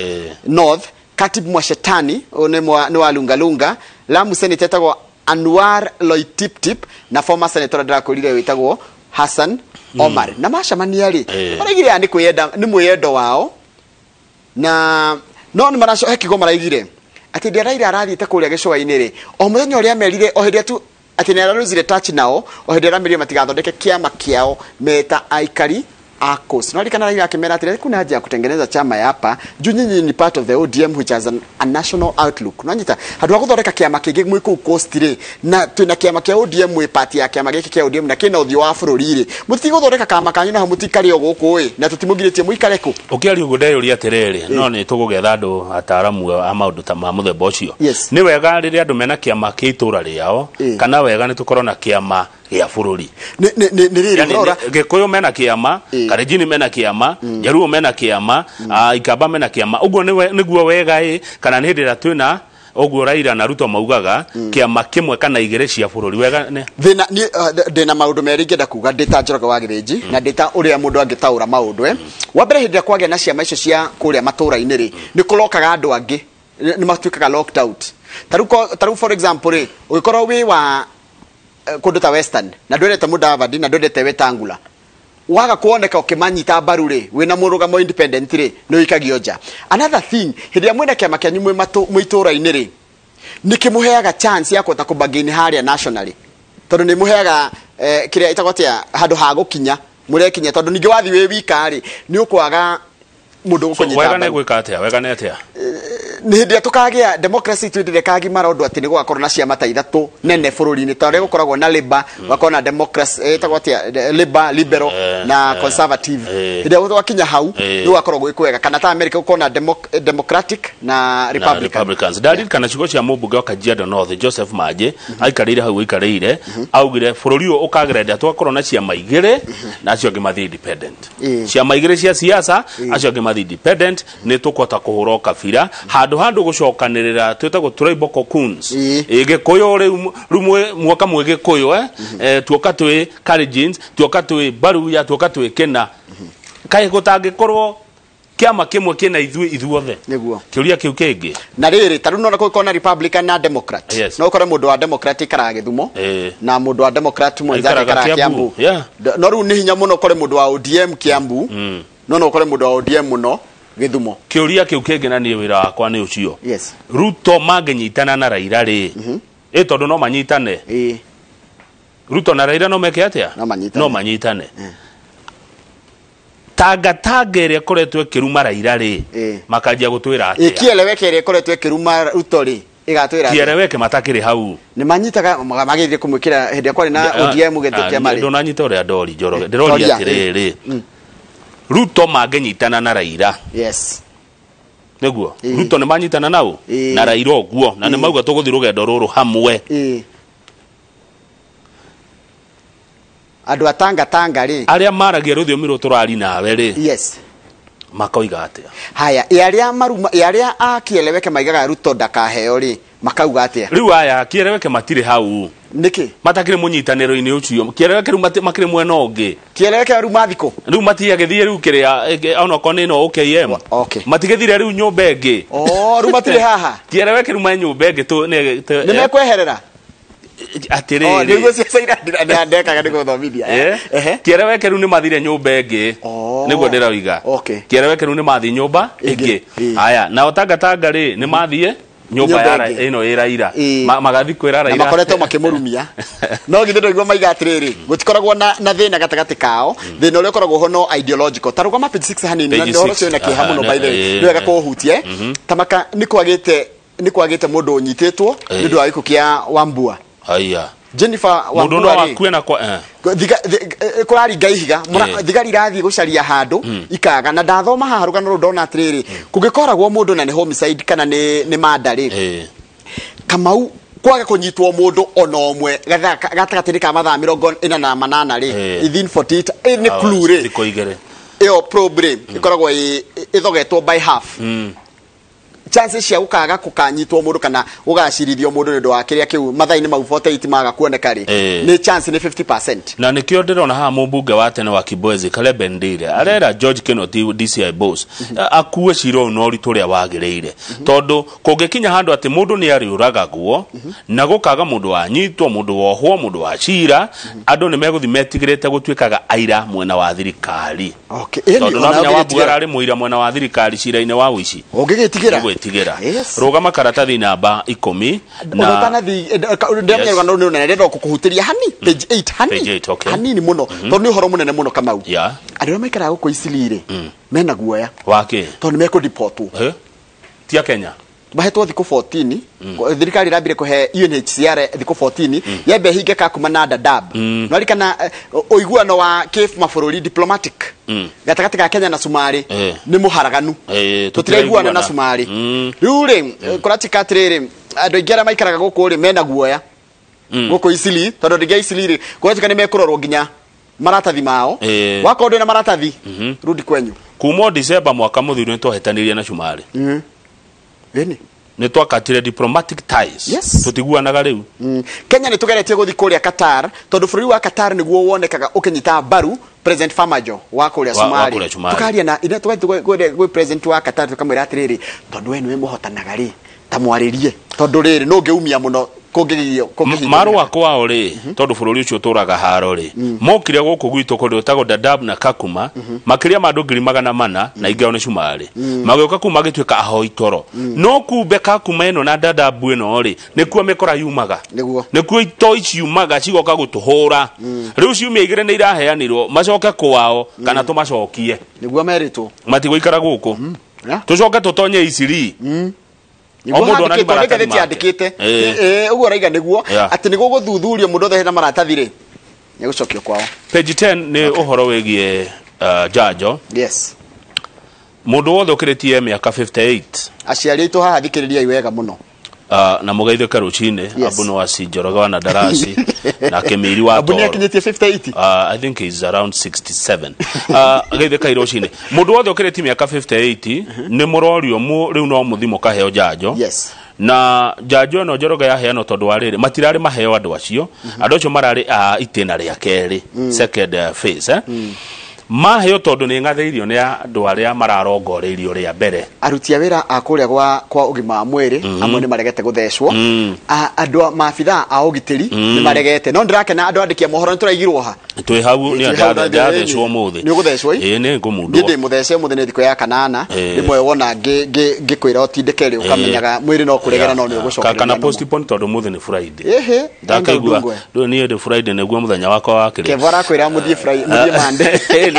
North, Katib Mwashetani, ũyũ nĩ wa Lungalunga, Lamu Senator etagwo Anwar Loitiptip, na former senator ndĩrakwĩrire wĩtagwo Hassan Omar. Na macemania rĩ, maraigire aya nĩ kwĩyenda, nĩ mwĩyendo wao, na no nĩ maraco he kiugo maraigire atĩ ndĩa Raila arathiĩte kũrĩa gĩcũa-inĩ rĩ, o mũthenya ũrĩa amerire, o hĩndĩ tu atĩ nĩ araruzire touch nao, o hĩndĩ aramerire matigathondeke kĩama kĩao meta aikari a Coast. No alikana Raila akimera atĩ kuna haja ya kutengeneza chama ya hapa juu nyinyi ni part of the ODM which has a national outlook. No nyita handũ ha gũthondeka kĩama kĩngĩ mwĩ kũu Coast rĩ, na twĩna kĩama kĩa ODM mwĩ party ya kĩama gĩkĩ kĩa ODM na kĩna ũthiũ wa bũrũri rĩ, mũtigũthondeka kama kanyu na mũtikare o gũkũ ĩ, na tũtimũgirĩtie mũikare kũ. Ũkĩaria ũguo ndeyũria atĩrĩrĩ, no nĩ tũgũgetha andũ ataaramu a maũndũ ta ma mũthemba ũcio. Nĩ wega rĩrĩa andũ mena kĩama kĩa itũra rĩao, kana wega nĩ tũkorwo na kĩama gĩa bũrũri. Nĩ rĩrĩ Gĩkũyũ mena kĩama, Kalenjin mena kĩama, Jaluo mena kĩama, Ikamba mena kĩama. Ũguo nĩguo wega ĩ, kana nĩ hĩndĩ ĩrĩa twĩna ũguo Raila na Ruto maugaga kĩama kĩmwe kana igĩrĩ cia bũrũri wega nĩ thĩna. Ndĩna maũndũ merĩ ingĩenda kuga ndĩ ta Njoroge wa Gĩthĩnji, na ndĩ ta ũrĩa mũndũ angĩtaũra maũndũ. Wa mbere, hĩndĩ ĩrĩa kwagĩa na ciama icio cia kũrĩa matũra-inĩ rĩ, nĩ kũrokaga andũ angĩ nĩ matuĩkaga locked out. Ta rĩu for example rĩ, ũngĩkorwo wĩ wa kũndũ ta Western na ndwendete Mudavadi na ndwendete Wetangula, waga kuoneka ũkĩmanyita mbaru rĩ, wĩna mũrũgamo independent rĩ, nĩ ũikagio nja. Another thing, hĩndĩ ĩrĩa mwĩna kĩama kĩanyu mwĩ itũra-inĩ rĩ, nĩ kĩmũheaga chance ya kũhota kũbargain harĩa nationally, tondũ nĩ mũheaga kĩrĩa ĩtagwo atĩa, handũ ha gũkinya mũrekinya, tondũ ningĩ wathiĩ wĩ wika rĩ, nĩ ũkwaga mũndũ ũkũnyita wega nĩ gwĩka atĩa, wega nĩ atĩa? Nĩ hĩndĩ ĩrĩa tũkagĩa democracy twĩndĩre kagimara ũndũ atĩ nĩ gũgakorwo na ciama ta ithatũ nene bũrũri-inĩ, ta ũrĩa gũkoragwo na Labour, gũgakorwo na democracy ĩtagwo atĩa, Labour, Liberal na Conservative. Hĩndĩ ĩrĩa gwakinya hau nĩ gũgakorwo gwĩ kwega, kana ta America gũkorwo na Democratic na Republicans. Ndaririkana ciugo cia mũmbunge wa Kajiado North Joseph Maje, aikarĩire hau aikarĩire, augire bũrũri ũyũ ũkagĩra hĩndĩ ĩrĩa twakorwo na ciama igĩrĩ na acio angĩ mathiĩ independent. Ciama igĩrĩ cia siasa, acio angĩ mathiĩ independent, nĩ tũkũhota kũhũra ũkabira handũ handũ gũcokanĩrĩra twĩtagwo tribal cocoons. Gĩkũyũ rĩu muoka mwĩ Gĩkũyũ, tuoka twĩ Kalenjins, tuoka twĩ Baruya, tuoka twĩ kĩna, kaĩ gũtangĩkorwo kĩama kĩmwe kĩna ithuĩ ithuothe? Nĩguo kĩũria kĩu kĩngĩ. Na rĩrĩ, ta rĩu nona gũkorwo na Republican na Democrat, no ũkore mũndũ wa Democrat aikaraga Gĩthumo na mũndũ wa Democrat mwenzake aikaraga Kiambu. No rĩu nĩ hinya mũno ũkore mũndũ wa ODM Kiambu, no no ũkore mũndũ wa ODM mũno Gĩthumo. Kĩũria kĩu kĩngĩ, na niĩ wĩra wakwa nĩ ũcio. Ruto mangĩnyitana na Raila rĩ, ĩ tondũ no manyitane. Ruto na Raila no meke atĩa? No manyitane. Tangatanga ĩrĩa ĩkoretwo ĩkĩruma Raila rĩ, makanjia gũtwĩra atĩa? Kĩeleweke ĩrĩa ĩkoretwo ĩkĩruma Ruto rĩ, ĩgatwĩra atĩa? Kĩeleweke matakĩrĩ hau. Nĩ manyitaga magĩthiĩ kũmwĩkĩra hĩndĩ ĩrĩa kwarĩ na ODM gĩtĩ kĩama rĩ. Ndũnanyita ũrĩa ndori Njoroge. Ndĩroria atĩrĩrĩ, Ruto mangĩnyitana na Raila. Nĩguo Ruto nĩ manyitana nao na Raila ũguo, na nĩ mauga tũgũthiĩ rũgendo rũrũ hamwe. Andũ a Tanga Tanga rĩ, arĩa maragia rũthiomi rũrũ tũrari nawe rĩ, makoiga atĩa? Haya, arĩa maruma, arĩa a Kieleweke maigaga Ruto ndakaheo rĩ, makauga atĩa? Rĩu aya Kieleweke matirĩ hau. Nĩkĩ? Matakĩrĩ mũnyitanĩro-inĩ ũcio. Kieleweke rĩu makĩrĩ mwena ũngĩ. Kieleweke rĩu mathikũ. Rĩu matiagĩthiĩ rĩu kĩrĩa onokorwo nĩ ĩno OKM. Matigĩthire rĩu nyũmba ĩngĩ. Rĩu matirĩ haha. Kieleweke rĩu me nyũmba ĩngĩ tu nĩ mekweherera. Atĩrĩrĩ. Nĩguo ciaca ira ndekaga nĩ gũthomithia. Kieleweke rĩu nĩ mathire nyũmba ĩngĩ. Nĩguo ndĩroiga. Kieleweke rĩu nĩ mathiĩ nyũmba ĩngĩ. Haya, nao Tangatanga rĩ nĩ mathiĩ nyũmba ya ĩno ĩ Raila. Magathiĩ kwĩra Raila. Na makoretwo makĩmũrumia. No githĩ ndũigua maiga atĩrĩrĩ, gũtikoragwo na thĩna gatagatĩ kao, thĩna ũrĩa ũkoragwo ho no ideological. Ta rũgama page 6 hanini, na ũhoro ũcio wĩna kĩeha mũno by the way. Nĩ wega kũũhutie. Ta maka nĩ kwagĩte mũndũ ũnyitĩtwo nĩ ũndũ wa gĩkuũ kĩa Wambua. Haya. Jennifer Wambua mũndũ no akue na kwa kũraringa ihiga, thigari irathiĩ gũcaria handũ ikaga, na ndathoma haha rũgano rũu ndona atĩrĩrĩ, kũngĩkoragwo mũndũ na nĩ homicide kana nĩ murder rĩ, Kamau kwaga kũnyitwo mũndũ ona ũmwe gatagatĩ-inĩ ka mathaa 48 rĩ, within 48 nĩ clue rĩ, thikũ igĩrĩ ĩyo probe rĩ ĩkoragwo ĩthogetwo by half. Chances cia gukaga kukanyitwo mundu kana ugacirithio mundu ni undu wa kiria kiu mathaini mau 48 maga kuoneka ri ni chance ni 50%. Na nikio ndirona haha mumbunge wa tene wa Kibwezi Caleb Ndire arera George Kinoti DCI boss akue cira ũyũ na ũritũ ũrĩa wagĩrĩire, tondũ kũngĩkinya handũ atĩ mũndũ nĩ arĩũragagwo na gũkaga mũndũ wanyitwo, mũndũ wohwo, mũndũ wa cira, andũ nĩ megũthiĩ metigĩrĩte gũtuĩkaga aira mwena wa thirikari. Tondũ no nginya Wambua ararĩ mũira mwena wa thirikari cira-inĩ wa ũici. Ũngĩgĩtigĩra? Gwĩtigĩra. Rũgama karatathi namba 10 na ndĩramenya rũgano rũu nĩ rũnene, ndĩrenda gũkũhutĩria hani page 8 hani. Page 8, okay. Hanini mũno tondũ nĩ ũhoro mũnene mũno Kamau. Andũ arĩa maikaraga gũkũ Eastleigh rĩ mena guoya wake tondũ nĩ mekũdipotwo. Ti a Kenya mahetwo thikũ 14, thirikari ĩrambire kũhe UNHCR thikũ 14 yembe hinge Kakuma na Dadaab. No ririkana ũiguano wa mabũrũri diplomatic gatagatĩ ka Kenya na Somalia nĩ mũharaganu, tũtiraiguana na Somalia. Rĩu rĩ kũratika atĩrĩrĩ, andũ aingĩ arĩa maikaraga gũkũ rĩ mena guoya gũkũ Eastleigh, tondũ andũ aingĩ a Eastleigh rĩ kũratika nĩ mekũrorwo nginya maratathi mao. Wakorwo ndwĩna maratathi rudi kwenyu. Kuma December mwaka mũthiru nĩ twahetanirie na Somalia. Nĩ twakatire diplomatic ties. Tũtiguanaga rĩu. Kenya nĩ tũgeretie gũthiĩ kũrĩa Qatar tondũ bũrũri wa Qatar nĩguo wonekaga ũkĩnyita mbaru President Farmajo wa kũrĩa Somalia. Tukaria na ina tũgathiĩ gwĩ President wa Qatar tũkamwĩra atĩrĩrĩ, tondũ we nĩwe mũhotanaga rĩ ta mwarĩrie, tondũ rĩrĩ no ũngĩumia mũno kũngĩgio kũngĩhingio marũa kwao rĩ, tondũ bũrũri ũcio ũtũraga haro rĩ, mokire gũkũ gwitũ kũndũ gwĩtagwo Dadaab na Kakuma, makĩria ma andũ 400,000 na ingĩ ao nĩ Cumarĩ, magĩũka kũu magĩtuĩka ahoi toro. No kumbe Kakuma ĩno na Dadaab ĩno rĩ nĩkuo mĩkora yumaga, nĩkuo itoi ciumaga cigoka gũtũhũra. Rĩu ciumia igĩrĩ nĩ iraheanirwo macoke kwao kana tũmacokie, nĩguo merĩtwo matigũikara gũkũ, tũcoke tũtonye Eastleigh. Niguo handĩkĩtwo nĩ ngathĩti yandĩkĩte ũguo raiga nĩguo atĩ nĩguo gũthuthurio mũndũ othe hena maratathi rĩ nĩgũcokio kwao. Page 10 nĩ ũhoro wĩgiĩ njanjo. Yes. Mũndũ wothe ũkĩrĩtie mĩaka 58, aciari aitũ haha thikĩrĩriai wega mũno, na mũgeithĩke rũcinĩ. Abu Noasi Njoroge wa Nadarasi na Kĩmiri wa Abu nĩakinyĩtie 58. I think he's around 67. Geithĩkai rũcinĩ. Mũndũ wothe ũkĩrĩtie mĩaka 58 nĩ mũrorio rĩu no mũthi mũkaheo njanjo. Na njanjo ĩno Njoroge yaheanwo tondũ wa rĩrĩ matirarĩ maheo andũ acio, andũ acio mararĩ a itĩna rĩa kerĩ, second phase. Maheo tondũ nĩ ng'athĩirio nĩ andũ arĩa mararongoreirio rĩa mbere. Aruti a wĩra a kũrĩa kwa ũgima wa mwĩrĩ amwe nĩ maregete gũthecwo, andũ maabithaa a ũgitĩri nĩ maregete. No ndĩrakena andũ andĩki a mohoro nĩ tũraigirwo ha twĩ hau nĩ ndathecwo ũmũthĩ. Nĩ ũgũthecwo ĩ? Ĩĩ nĩ ngũmundwo. Niĩ ndĩ mũthece ũmũthĩ nĩ thikũ ya kanana, rĩmwe wona ngĩkwĩra ũtindĩke rĩ ũkamenyaga mwĩrĩ no kũregera no nĩ ũgũcokereria. Kana postpone tondũ ũmũthĩ nĩ Friday. Ĩhĩ, ndakaigua ndũĩ niĩ ndĩ Friday nĩguo mũthenya wakwa wa kĩrĩa. Kevo arakwĩra mũthiĩ Friday, mũthiĩ Monday.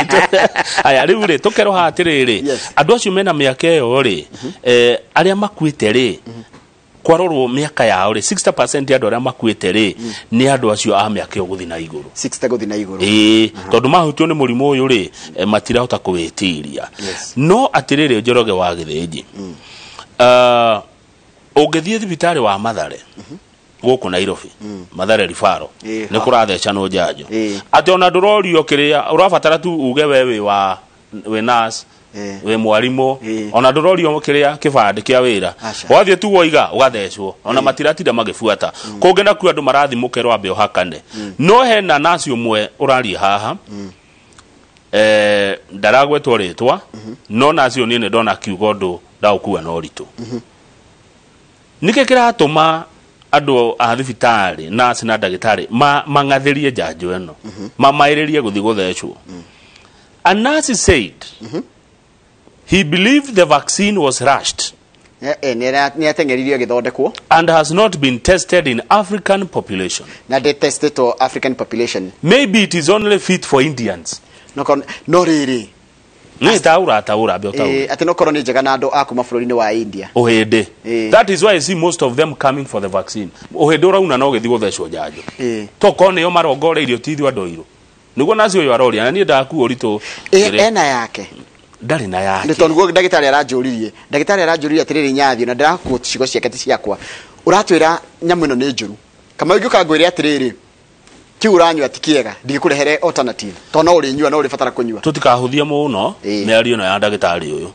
Aya rĩu rĩ tũkeroha atĩrĩrĩ, andũ acio mena mĩaka ĩyo rĩ, arĩa makuĩte rĩ kwarorwo mĩaka yao rĩ 60% ya andũ arĩa makuĩte rĩ nĩ andũ acio a mĩaka ĩyo gũthiĩ na igũrũ. 60 gũthiĩ na igũrũ. Ĩĩ, tondũ mahutio nĩ mũrimũ ũyũ rĩ matirahota kũwĩtiria. No atĩrĩrĩ Njoroge wa Gĩthĩnji, ũngĩthiĩ thibitarĩ wa Mathare gũkũ Nairobi, Mathare Referral, nĩ kũrathecanwo njanjo atĩ ona ndũrorio kĩrĩa ũrabatara tu uge we wĩ wa wĩ nurse, wĩ mwarimũ, ona ndũrorio kĩrĩa kĩbandĩ kĩa wĩra, wathiĩ tu woiga ũgathecwo, ona matiratinda magĩbuata. Kũngĩ nakuo andũ marathiĩ mũkero ambe ũhakane. No hena nurse ũmwe ũraria haha, ndaragwetwo rĩtwa, no nurse ũyũ niĩ nĩ ndona akiuga ũndũ ndaũkua na ũritũ. Nĩkĩ kĩratũma andũ a thibitarĩ, nurse na ndagĩtarĩ mang'athĩrie njanjo ĩno, mamaĩrĩrie gũthiĩ gũthecwo? A nurse said he believed the vaccine was rushed Nĩ ateng'eririo ĩgĩthondekwo and has not been tested in African population. Na ndĩ tested African population. Maybe it is only fit for Indians. No rĩrĩ Nĩ taura taura mbio taura. Atĩ no korwo nĩ njega na andũ a kuma bũrũri-inĩ wa India. Ũhĩndĩ. That is why I see most of them coming for the vaccine. Ũhĩndĩ ũrauna no gĩthiĩ gũthecwo njanjo. Tokorwo nĩo marongoreirio ti ithuĩ andũ airũ. Nĩguo naci ũyũ aroria na niĩ ndakua ũritũ. Ena yake. Ndarĩ na yake. Nĩ tondũ nĩguo ndagĩtarĩ aranjũririe. Ndagĩtarĩ aranjũririe atĩrĩrĩ Nyathio na ndĩrakuo ciugo ciake ti ciakwa. Ũratwĩra nyamũ ĩno nĩ njũru. Kamau ingĩũka ngwĩre atĩrĩrĩ Kiu uranyua ti kiega ndingikurehere alternative to no urinyua no uribatara kunyua. Tutikahuthie muno mĩario ĩno ya ndagĩtarĩ ũyũ.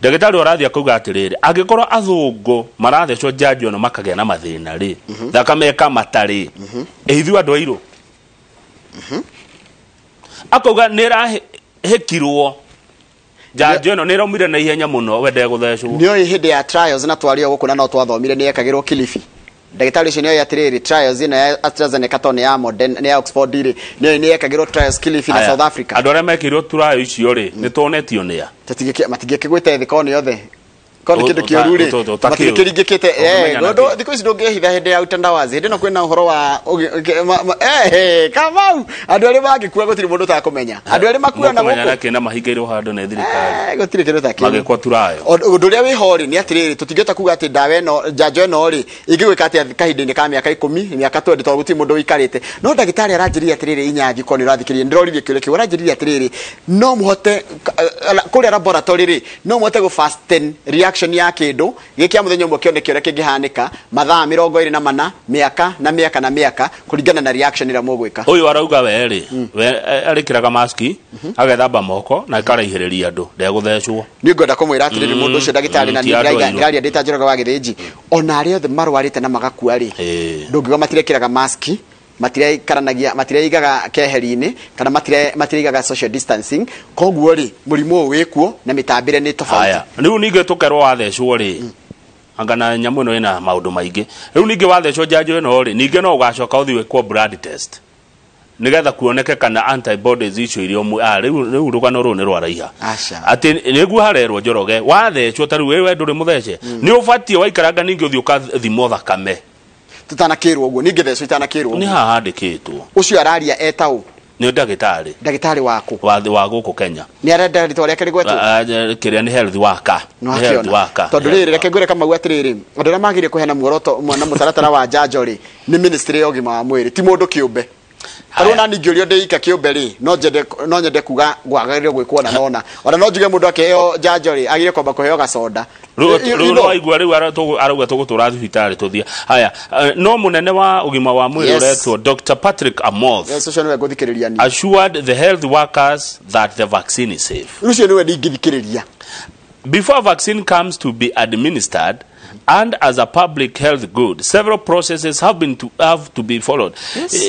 Ndagĩtarĩ ũrathiĩ akauga atĩrĩrĩ, angĩkorwo athũngũ marathecwo njanjo ĩno makagĩa na mathĩna rĩ, thakame ĩkamata rĩ, ithuĩ andũ airũ. Akauga nĩ ĩrahĩkirwo njanjo ĩno nĩ ĩraumire na ihenya mũno we ndegũthecwo. Nĩoĩ hĩndĩ ya trials na twario gũkũ na no twathomire nĩ yekagĩrwo Kilifi. Ndagĩtarĩ ũcio nĩoĩ atĩrĩrĩ, trials ĩno ya AstraZeneca to nĩ ya Moderna nĩ ya Oxford rĩ, nĩoĩ nĩ yekagĩrwo trials Kilifi na South Africa. Andũ arĩa mekĩirwo trial icio rĩ, nĩ tuonetio nĩa? Matingĩkĩgwĩte thĩ korwo nĩ othe. Korwo nĩ kĩndũ kĩũru rĩ, matingĩkĩringĩkĩte. Thikũ ici ndũngĩhitha hĩndĩ ya utandawazi, hĩndĩ ĩno kwĩna ũhoro wa Kamau, andũ arĩa mangĩkua gũtirĩ mũndũ ũtakũmenya. Andũ arĩa makua na gũkũ nakĩ na mahingĩirwo handũ nĩ thirikari. Gũtirĩ kĩndũ ta kĩu. Magĩkwo turayo. Ũndũ ũrĩa wĩho rĩ nĩ atĩrĩrĩ, tũtingĩhota kuga atĩ ndawa ĩno, njanjo ĩno rĩ, ĩngĩgwĩka atĩa kahinda-inĩ ka mĩaka 10, mĩaka 20, tondũ gũtirĩ mũndũ ũikarĩte. No ndagĩtarĩ aranjĩrire atĩrĩrĩ, inyangi korwo nĩ ũrathikĩrĩria, ndĩroririe kĩũria kĩu, aranjĩrire atĩrĩrĩ, no mũhote kũrĩa laboratory rĩ, no mũhote gũ fasten reaction ya kĩndũ gĩkĩ mũthenya ũmwe kĩoneke ũrĩa kĩngĩhanĩka mathaa 24, mĩaka na mĩaka na mĩaka kũringana na reaction ĩrĩa mũgwĩka. Ũyũ arauga we rĩ, we arĩkĩraga maski, agethamba moko na akaraihĩrĩria andũ, ndegũthecwo. Niĩ ngwenda kũmwĩra atĩrĩrĩ, mũndũ ũcio ndagĩtarĩ na ndĩraria ndĩ ta Njoroge wa Gĩthĩnji, ona arĩa othe marwarĩte na magakua rĩ, ndũngiuga matirekĩraga maski, matiraikaranagia, matireigaga keheri-inĩ kana matireigaga social distancing, koguo rĩ mũrimũ ũyũ wĩkuo na mĩtambĩre nĩ tofauti. Haya, rĩu ningĩ tũkerwo wathecwo rĩ, anga na nyamũ ĩno ĩna maũndũ maingĩ. Rĩu ningĩ wathecwo njanjo ĩno rĩ, ningĩ no ũgacoka ũthiĩ wĩkwo blood test nigetha kuoneke kana antibodies icio iria rĩu rũgano rũu nĩ rwaraiha. Atĩ nĩguo harerwo Njoroge wathecwo ta rĩu wewe ndũrĩ mũthece, nĩ ũbatiĩ waikaranga ningĩ ũthiĩ ũkathimwo thakame. Tutanakĩrwo ũguo ningĩ thecwo itanakĩrwo ũguo. Nĩ haha handĩkĩtwo. Ũcio araria etaũ? Nĩ ndagĩtarĩ. Ndagĩtarĩ waku? Wa gũkũ Kenya. Nĩ arenda rĩtwa rĩake rĩgwetwo? Kĩrĩa nĩ health worker. Nĩ health worker. Tondũ rĩrĩ, reke ngwĩre Kamau atĩrĩrĩ, andũ arĩa magĩrĩire kũheana muoroto na mũtaratara wa njanjo rĩ, nĩ ministry ya ũgima wa mwĩrĩ, ti mũndũ kĩũmbe. Tarĩu ona ningĩ ũrĩa ndĩika kĩũmbe rĩ, no nyende kuga gwagĩrĩire gwĩkwo na nona. Ona no njuge mũndũ akĩheo njanjo rĩ, agĩrĩire kwamba kũheo gacoda. Rĩu no waigua rĩu arauga tũgũtũra thibitarĩ tũthiĩ. Haya, no mũnene wa ũgima wa mwĩrĩ ũretwo Dr. Patrick Amoth. Yes, ũcio nĩwe ngũthikĩrĩria niĩ. Assured the health workers that the vaccine is safe. Ũcio nĩwe ndingĩthikĩrĩria. Before vaccine comes to be administered and as a public health good, several processes have to be followed.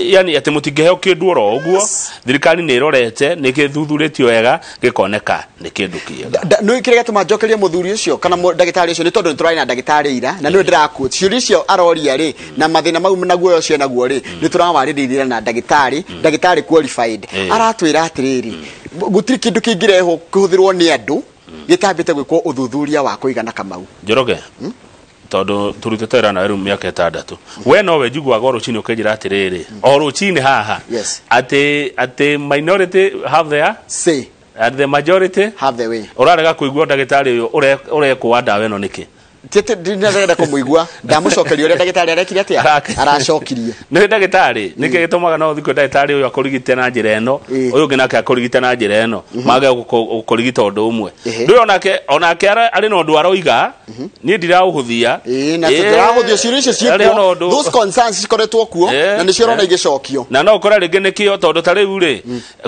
Yani atĩ mũtingĩheo kĩndũ oro ũguo, thirikari nĩ ĩrorete, nĩ gĩthuthurĩtio wega, gĩkoneka nĩ kĩndũ kĩega. Nĩ kĩrĩa gĩatũma njokerie mũthuri ũcio kana ndagĩtarĩ ũcio nĩ tondũ nĩ tũrarĩ na ndagĩtarĩ ira, na nĩwe ndĩraquote. Ciũria icio aroria rĩ, na mathĩna mau na guoya ũcio naguo rĩ, nĩ tũrawarĩrĩria na ndagĩtarĩ, ndagĩtarĩ qualified. Aratwĩra atĩrĩrĩ, gũtirĩ kĩndũ kĩngĩrehwo kĩhũthĩrwo nĩ andũ gĩtambĩte gwĩkwo ũthuthuria wa kũigana Kamau. Njoroge, tondũ tũrutĩte wĩra nawe rĩu mĩaka 6, we nowe njiguaga o rũcinĩ ũkĩnjĩra atĩrĩrĩ, o rũcinĩ haha, atĩ minority have their say and the majority have their way. Ũrarega kũigua ndagĩtarĩ ũyũ ũrekũa ndawa ĩno nĩkĩ? Ndinarenda kũmũigua, ndamũcokeria ũrĩa ndagĩtarĩ arekire atĩa? Aracokirie. Nĩ ndagĩtarĩ, nĩkĩ gĩtũmaga no ũthiĩ kwĩ ndagĩtarĩ ũyũ akũrigite na njĩra ĩno, ũyũ ũngĩ nake akũrigite na njĩra ĩno, mage gũkũrigita ũndũ ũmwe. Rĩu onake arĩ na ũndũ aroiga, niĩ ndiraũhũthia. Na tũtirahũthia ciũria icio ciĩkuo. Those concerns cikoretwo kuo, na nĩcio ũrona igĩcokio. Na no ũkore rĩngĩ nĩkĩo tondũ ta rĩu rĩ,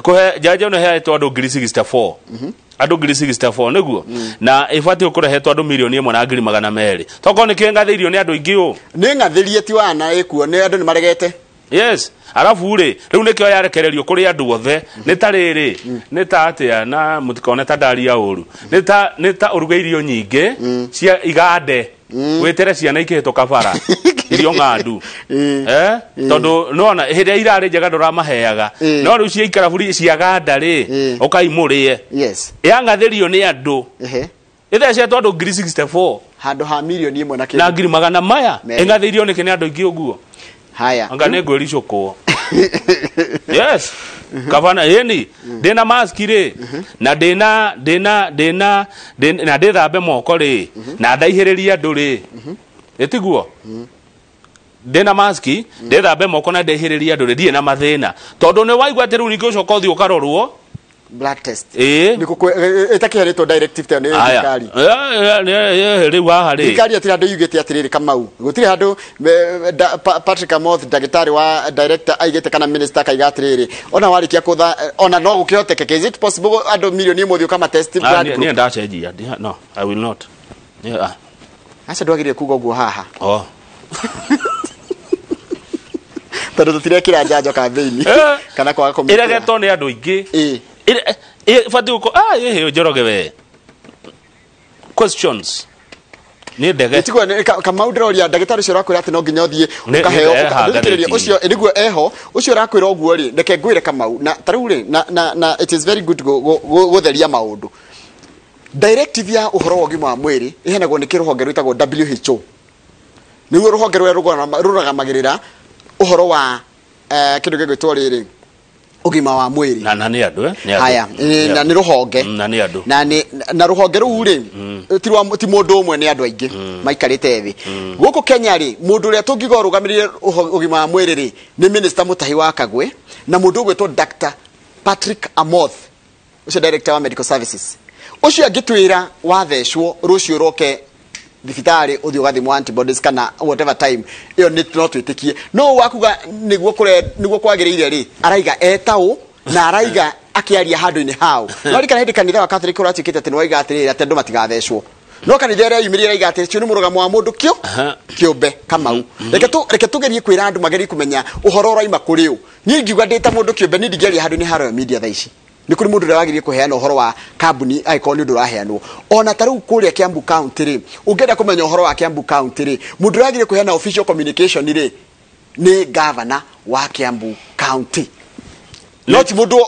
kũhe njanjo ĩno ĩheetwo andũ 64,000. Andũ 64,000 nĩguo, na ĩbatiĩ kũrehetwo andũ 1,200,000. Tokorwo nĩ kĩng'athĩirio nĩ andũ aingĩ ũũ. Nĩ ng'athĩrie ti wana ĩkuo, nĩ andũ nĩ maregete. Yes, arabu rĩ, rĩu nĩkĩo yarekererio kũrĩ andũ othe. Nĩ ta rĩrĩ, nĩ ta atĩa na mũtikone ta ndaria ũru. Nĩ ta ũruge irio nyingĩ cia igande, wĩtere ciana ikĩhĩtũka bara. Irio ng'andu. Tondũ nĩwona hĩndĩ ĩrĩa irarĩ njega ndũramaheaga. No rĩu ciaikara buri ciaganda rĩ, ũkai mũrĩe. Yes. Yang'athĩrio nĩ andũ. Ĩthecetwo andũ 64,000. Handũ ha 1,100,000 na kĩndũ. Na 400,000. Ĩng'athĩirio nĩkĩ nĩ andũ aingĩ ũguo? Haya. Anga nĩ ngwĩricũkwo. Yes. Gavana yeni ndĩna mask rĩ, na ndĩna ndĩna ndĩna na ndĩthambe moko rĩ, na ndaihĩrĩria andũ rĩ. Ĩtiguo? Ndĩna maski, ndĩthambe moko na ndaihĩrĩria andũ rĩ, ndirĩ na mathĩna. Tondũ nĩ waigua atĩ rĩu ningĩ ũcoka ũthiĩ ũkarorwo, Blood test Ĩĩ. nĩ ĩtakĩheanĩtwo directive ta ĩyo nĩ Aya. thirikari. Rĩu haha rĩ, Thirikari hatirĩ handũ yugĩte atĩrĩrĩ, Kamau, gũtirĩ handũ Patrick Amoth, ndagĩtarĩ wa director, aigĩte kana minister akaiga atĩrĩrĩ, ona warĩkia kũtha, ona no gũkĩhotekeke, is it possible andũ 1 million ũthiĩ ũkama test Ah, blood niĩ group? niĩ ndacenjia. No, I will not. Niĩ, ah, Aca, ndwagĩrĩire kuga ũguo haha oh. tondũ tũtirekĩra njanjo kambĩini kana kwaga kũmĩkĩra. Ĩregetwo nĩ andũ aingĩ. Ĩbatiĩ gũkorwo ah ĩhĩ Njoroge we questions nĩ ndege. Tiguo Kamau, ndĩroria ndagĩtarĩ ũcio ũrakwĩra atĩ no nginya ũthiĩ ũkaheo nĩ eha ũkathikĩrĩria ngathĩti-inĩ. Ũcio nĩguo eho, ũcio ũrakwĩra ũguo rĩ, reke ngwĩre Kamau, na ta rĩu rĩ, na it is very good gũtheria maũndũ. Directive ya ũhoro wa ũgima wa mwĩrĩ ĩheanagwo nĩ kĩrũhonge rwĩtagwo WHO, nĩguo rũhonge rũrĩa rũrũgamagĩrĩra ũhoro wa kĩndũ gĩgwĩtwo rĩrĩ, ũgima wa mwĩrĩ. Na nĩ andũ, nĩ andũ. Haya, Nĩ na andũ. nĩ rũhonge. Na nĩ andũ. Na rũhonge rũu rĩ, ti mũndũ ũmwe, nĩ andũ aingĩ maikarĩte thĩ. Gũkũ Kenya rĩ, mũndũ ũrĩa tũngiuga ũrũgamĩrĩire ũgima wa mwĩrĩ rĩ, nĩ Minister Mutahi wa Kagwe na mũndũ ũgwĩtwo Dr. Patrick Amoth, ũcio director wa medical services. Ũcio angĩtwĩra wathecwo rũciũ ũroke thibitarĩ ũthiĩ ũgathimwo antibodies kana whatever time ĩyo nĩ no twĩtĩkie. No wakuga nĩguo kũre nĩguo kwagĩrĩire rĩ, araiga etaũ na araiga akĩaria handũ-inĩ hau. No rikana hĩndĩ kanitha wa Catholic ũratuĩkĩte atĩ nĩwaiga atĩrĩrĩ, atĩ andũ matigathecwo, no kanitha ĩrĩa yumĩrire ĩraiga atĩ ũcio nĩ mũrũgamo wa mũndũ kĩũmbe. Kamau, reke tũgerie kwĩra andũ magerie kũmenya ũhoro ũraima kũrĩ ũ. Niĩ ingiuga ndĩ ta mũndũ kĩũmbe, niĩ ndingĩaria handũ-inĩ ha Royal Media thaa ici. Nĩ kũrĩ mũndũ ũrĩa wagĩrĩire kũheana ũhoro wa kambuni angĩkorwo nĩ ũndũ ũraheanwo. Ona ta rĩu kũrĩa Kiambu County rĩ, ũngĩenda kũmenya ũhoro wa Kiambu County rĩ, mũndũ ũrĩa wagĩrĩire kũheana official communication rĩ, nĩ governor wa Kiambu County, no ti mũndũ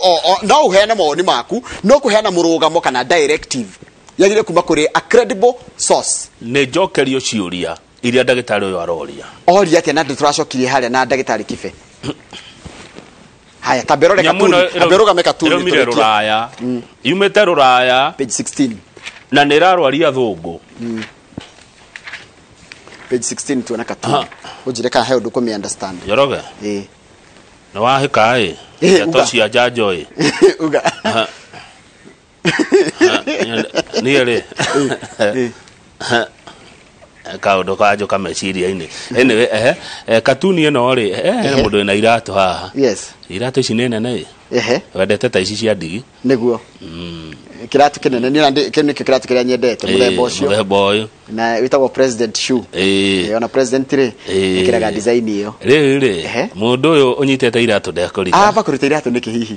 no ũheane mawoni maku, no kũheana mũrũgamo kana directive yagĩrĩire kuma kũrĩ a credible source. Nĩ njokerio ciũria iria ndagĩtarĩ ũyũ aroria. Oria atĩa na ndĩtũracokirie harĩa na ndagĩtarĩ Kibe? Haya, tambe rore Nyamũ katuni ĩno ambe rũgame katuni. Ĩraumire Tũrĩkie. Rũraya, yumĩte Rũraya. Page 16. Na nĩ ĩrarwaria thũngũ. Page 16, tuona katuni, ũnjĩre kana he ũndũ kũmĩ understand. Njoroge, ĩĩ. Nĩ wahĩka ĩ? Ĩ, Ndeto uga. cia njanjo ĩ? Uga. Aha. Aha, niĩ rĩ, kaũndũ kanjũka meciria-inĩ. Anyway, ehe, katuni ĩno rĩ, hena mũndũ wĩna iratũ haha. Iratũ ici nĩ nene ĩ. Wendete ta ici cia ndigi. Nĩguo kĩratũ kĩnene niĩ kĩu nĩkĩo kĩratũ kĩrĩa nyendete, mũthemba ũcio. Mũthemba ũyũ. Na wĩtagwo president shoe. Ona president rĩ, ĩkĩraga design ĩyo. Rĩu rĩ, mũndũ ũyũ ũnyitĩte iratũ ndekũrita. Amba kũruta iratũ nĩkĩ hihi?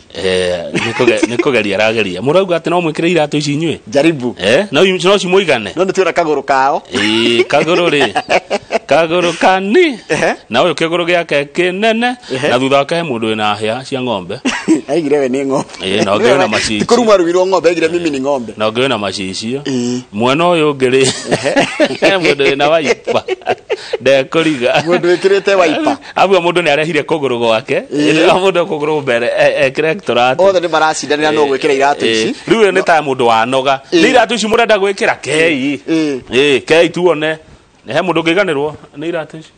Nĩ kũgeria arageria. Mũrauga atĩ no mwĩkĩre iratũ ici inyuĩ? Jaribu. No cimũigane. No nĩ tuona kagũrũ kao. Ĩĩ, kagũrũ rĩ, kagũrũ kani na ũyũ kĩgũrũ gĩake kĩnene, na thutha wake he mũndũ wĩna hĩa cia ng'ombe. Aigire we nĩ ng'ombe. Ĩĩ, na ũngĩ wĩna macicio. Ti kũrumwo arumirwo ng'ombe, aigire mimi ni ng'ombe. Na ũngĩ wĩna macicio. Mwena ũyũ ũngĩ rĩ, he mũndũ wĩna waipa ndekũriga. Mũndũ wĩkĩrĩte waipa. Aguo mũndũ nĩ arehire kũgũrũ gwake. Mũndũ kũgũrũ mbere ekĩre tũratũ. Othe nĩ maracindanĩra no gwĩkĩra iratũ ici. Rĩu ũyũ nĩ ta mũndũ wanoga. Nĩ iratũ ici mũrenda gwĩkĩra kei? Ĩĩ, kei tuone he mũndũ ũngĩiganĩrwo nĩ iratũ ici.